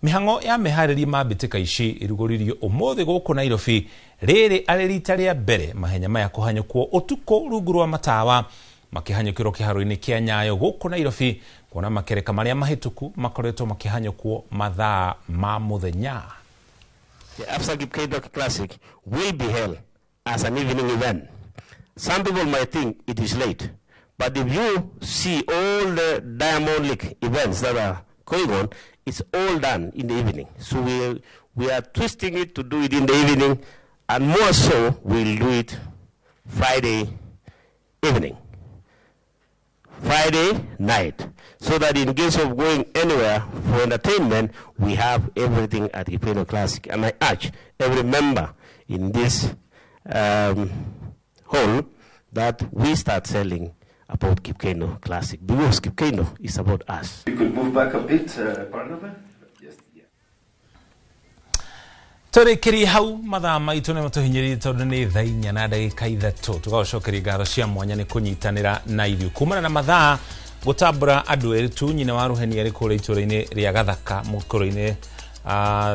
Mihango ya meharĩria ma mbĩtĩka ici ĩrugũririo ũmũthĩ gũkũ Nairobi, rĩrĩ arĩ rita rĩa mbere mahenya maya kũhanyũkwo ũtukũ rungu rwa matawa makĩhanyũkĩrwo kĩharo-inĩ kĩa Nyayo gũkũ Nairobi, kuona makereka marĩa mahĩtũku makoretwo makĩhanyũkwo mathaa ma mũthenya. The Absa Kip Classic will be held as an evening event. Some people might think it is late, but if you see all the Diamond League events that are going on, it's all done in the evening. So we are twisting it to do it in the evening, and more so, we'll do it Friday evening, Friday night, so that in case of going anywhere for entertainment, we have everything at Kipkeino Classic. And I urge every member in this hall that we start selling about Kipkeino Classic, because Kipkeino is about us. You could move back a bit, Barnaba. Yes. Yeah. Tũrĩkĩrie hau mathaa maitũ nĩ matũhinyĩrĩrie tondũ nĩ thaa 4 na ndagĩka 3. Tũgagũcokeria ngatho cia mwanya nĩ kũnyitanĩra na ithuĩ kumana na mathaa gũtambũra andũ erĩ tu. Nyina wa Rũheni arĩ kũrĩa itũũra-inĩ rĩa Gathaka mũkũrũ-inĩ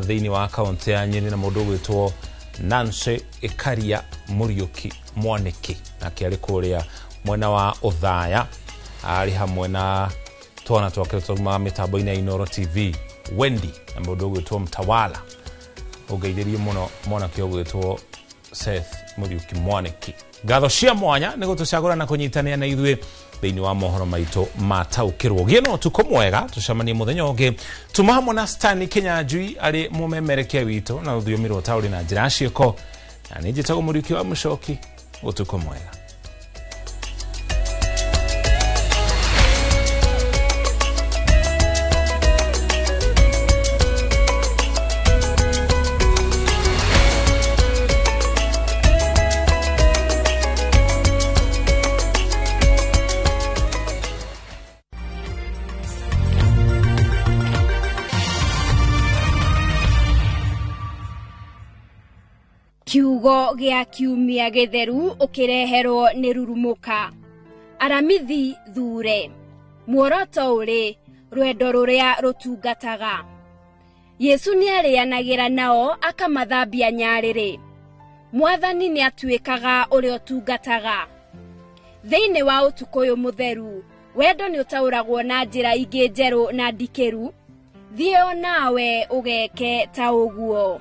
thĩinĩ wa kaũntĩ ya Nyĩrĩ, na mũndũ ũgwĩtwo Nancy Ikaria Mũriũki Mwanĩki, nake arĩ kũrĩa mwena wa Othaya, arĩ hamwe na twana twake tũtaumaga mĩtambo-inĩ ya Inooro TV, Wendy na mũndũ ũgwĩtwo Mtawala. Ũngeithĩrie mũno mwanake ũgwĩtwo Seth Mũriũki Mwanĩki. Ngatho cia mwanya nĩ gũtũcagũra na kũnyitanĩra na ithuĩ thĩinĩ wa mohoro maitũ mataũkĩrwo. Gĩe na ũtukũ mwega, tũcemanie mũthenya ũngĩ. Tuma hamwe na Stanley Kinyanjui arĩ mũmemerekia witũ na rũthiomi rwa ũtaũri na njĩra ya ciĩko. Na niĩ njĩtagwo Mũriũki wa Mũcoki. Ũtukũ mwega. Kiugo gĩa kiumia gĩtheru ũkĩreherwo nĩ Rurumuka. Aramithi thure. Muoroto ũrĩ rwendo rũrĩa rũtungataga. Yesu nĩarĩanagĩra nao akamathambia nyarĩrĩ. Mwathani nĩatuĩkaga ũrĩa ũtungataga. Thĩinĩ wa ũtukũ ũyũ mũtheru, wendo nĩũtaũragwo na njĩra ingĩ njerũ na ndikĩru. Thiĩ o nawe ũgeke ta ũguo.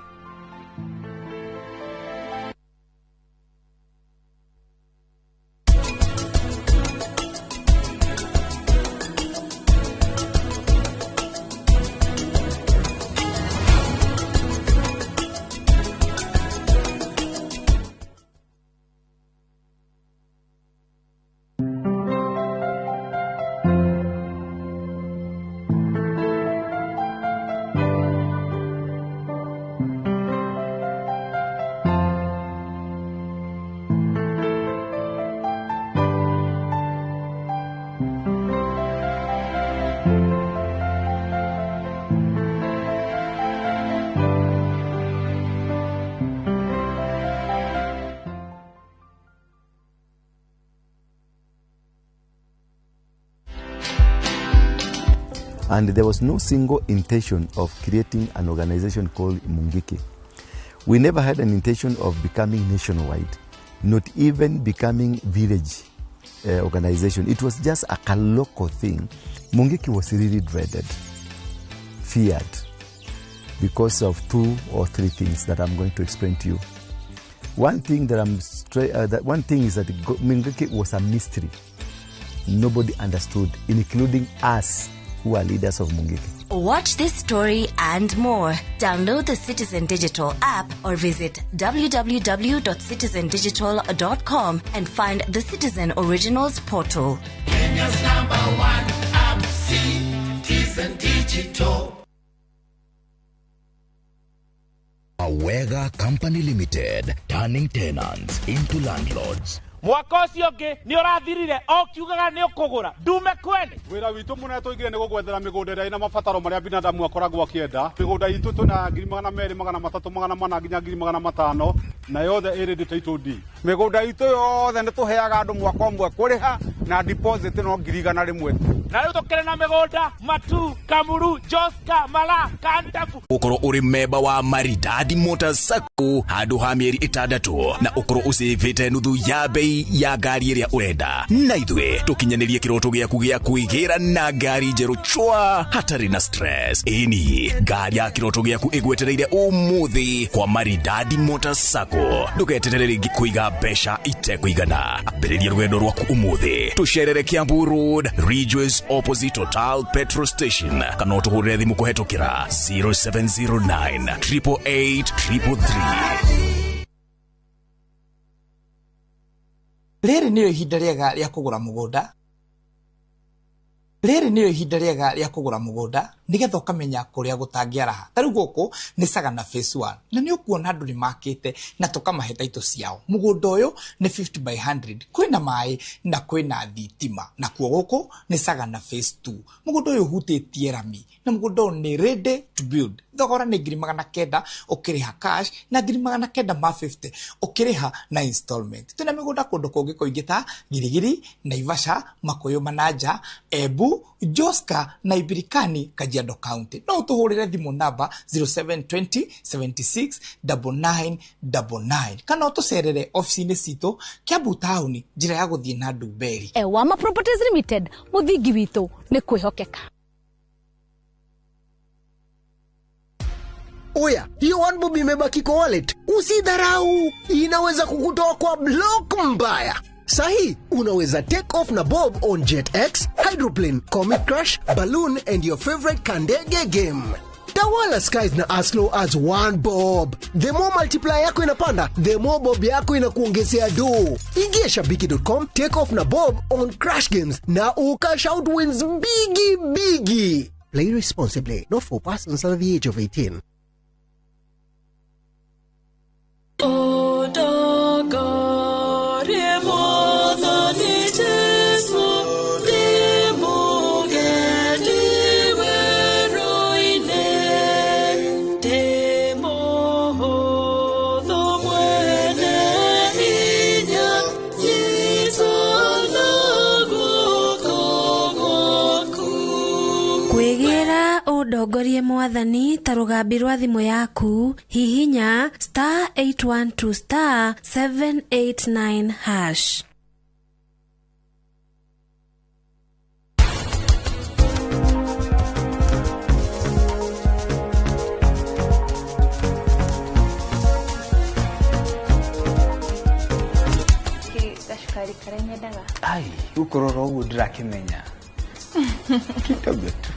And there was no single intention of creating an organization called Mungiki. We never had an intention of becoming nationwide, not even becoming village organization. It was just a local thing. Mungiki was really dreaded, feared, because of 2 or 3 things that I'm going to explain to you. One thing that one thing is that Mungiki was a mystery. Nobody understood, including us, who are leaders of Mungiki. Watch this story and more. Download the Citizen Digital app or visit www.citizendigital.com and find the Citizen Originals portal. Kenya's #1 app, Citizen Digital. Awega Company Limited, turning tenants into landlords. Mwaka ũcio ũngĩ nĩ ũrathirire o kiugaga nĩ ũkũgũra ndume kwene. Wĩra witũ mũnene tũigire nĩ gũgwethera mĩgũnda ĩrĩa ĩna mabataro marĩa binadamu akoragwo akĩenda. Mĩgũnda itũ twĩna 200,000, 300, 400 nginya 500,000 na yothe ĩrĩ title deed. Mĩgũnda itũ yothe nĩ tũheaga andũ mwaka ũmwe kũrĩha na deposit no 100,000 tu. Na rĩu tũkĩrĩ na mĩgũnda Matu, Kamuru, Joska, Mala, Kantafu. Ũkorwo ũrĩ memba wa Maridadi Motors Sacco handũ ha mĩeri 6 na ũkorwo ũcĩvĩte nuthu ya bei ya ngari ĩrĩa ũrenda, na ithuĩ tũkinyanĩrie kĩroto gĩaku gĩa kwĩgĩra na ngari njerũ chwa hatarĩ na stress. Ĩni ngari ya kĩroto gĩaku ĩgwetereire ũmũthĩ kwa Maridadi Motors Sacco. Ndũgeterere rĩngĩ kũiga mbeca itekũigana. Ambĩrĩria rũgendo rwaku ũmũthĩ. Tũcerere Kiambu Road, Ridgeways Office opposite Total Petrol Station kana ũtũhũrĩre thimũ kũhetũkĩra 0709 888 333. Rĩrĩ nĩrĩo ihinda rĩega rĩa kũgũra mũgũnda. Rĩrĩ nĩrĩo ihinda rĩega rĩa kũgũra mũgũnda nĩgetha ũkamenya kũrĩa gũtangĩaraha. Ta rĩu gũkũ nĩ Sagana Phase 1 na nĩ ũkuona andũ nĩ makĩte na tũkamahe taitũ ciao. Mũgũnda ũyũ nĩ 50 by 100, kwĩna maĩ na kwĩna thitima. Nakuo gũkũ nĩ Sagana Phase 2. Mũgũnda ũyũ ũhutĩtie rami na mũgũnda ũyũ nĩ ready to build. Thogora nĩ 900,000 ũkĩrĩha cash na 950,000 ũkĩrĩha na installment. Twĩna mĩgũnda kũndũ kũngĩ kũingĩ ta Girigiri, Naivasha, Makuyu Manaja, Embu, Joska na Ibirikani, Kajiado County. No ũtũhũrĩre thimũ namba 0720 76 9999 kana ũtũcerere ofici-inĩ citũ Kiambu taũni, njĩra ya gũthiĩ na Ndumberi. Ewama Properties Limited, mũthingi witũ nĩ kwĩhokeka. Oya, hiyo one bob imebaki kwa wallet. Usidharau, inaweza kukutoa kwa block mbaya. Sahi, unaweza take off na bob on JetX, Hydroplane, Comet Crash, Balloon and your favorite Kandege game. Tawala skies na as low as 1 bob. The more multiplier yako inapanda, the more bob yako inakuongezea do. Ingia shabiki.com, take off na bob on Crash Games na ukash out wins bigi bigi. Play responsibly, not for persons under the age of 18. Kwĩgĩra ũndongorie mwathani ta rũgambi rwa thimũ yaku, hihinya star 812 star 789 hash. Gacukari karĩa nyendaga. Ai, ũkũrora ũguo ndĩrakĩmenya. Kidogo tu.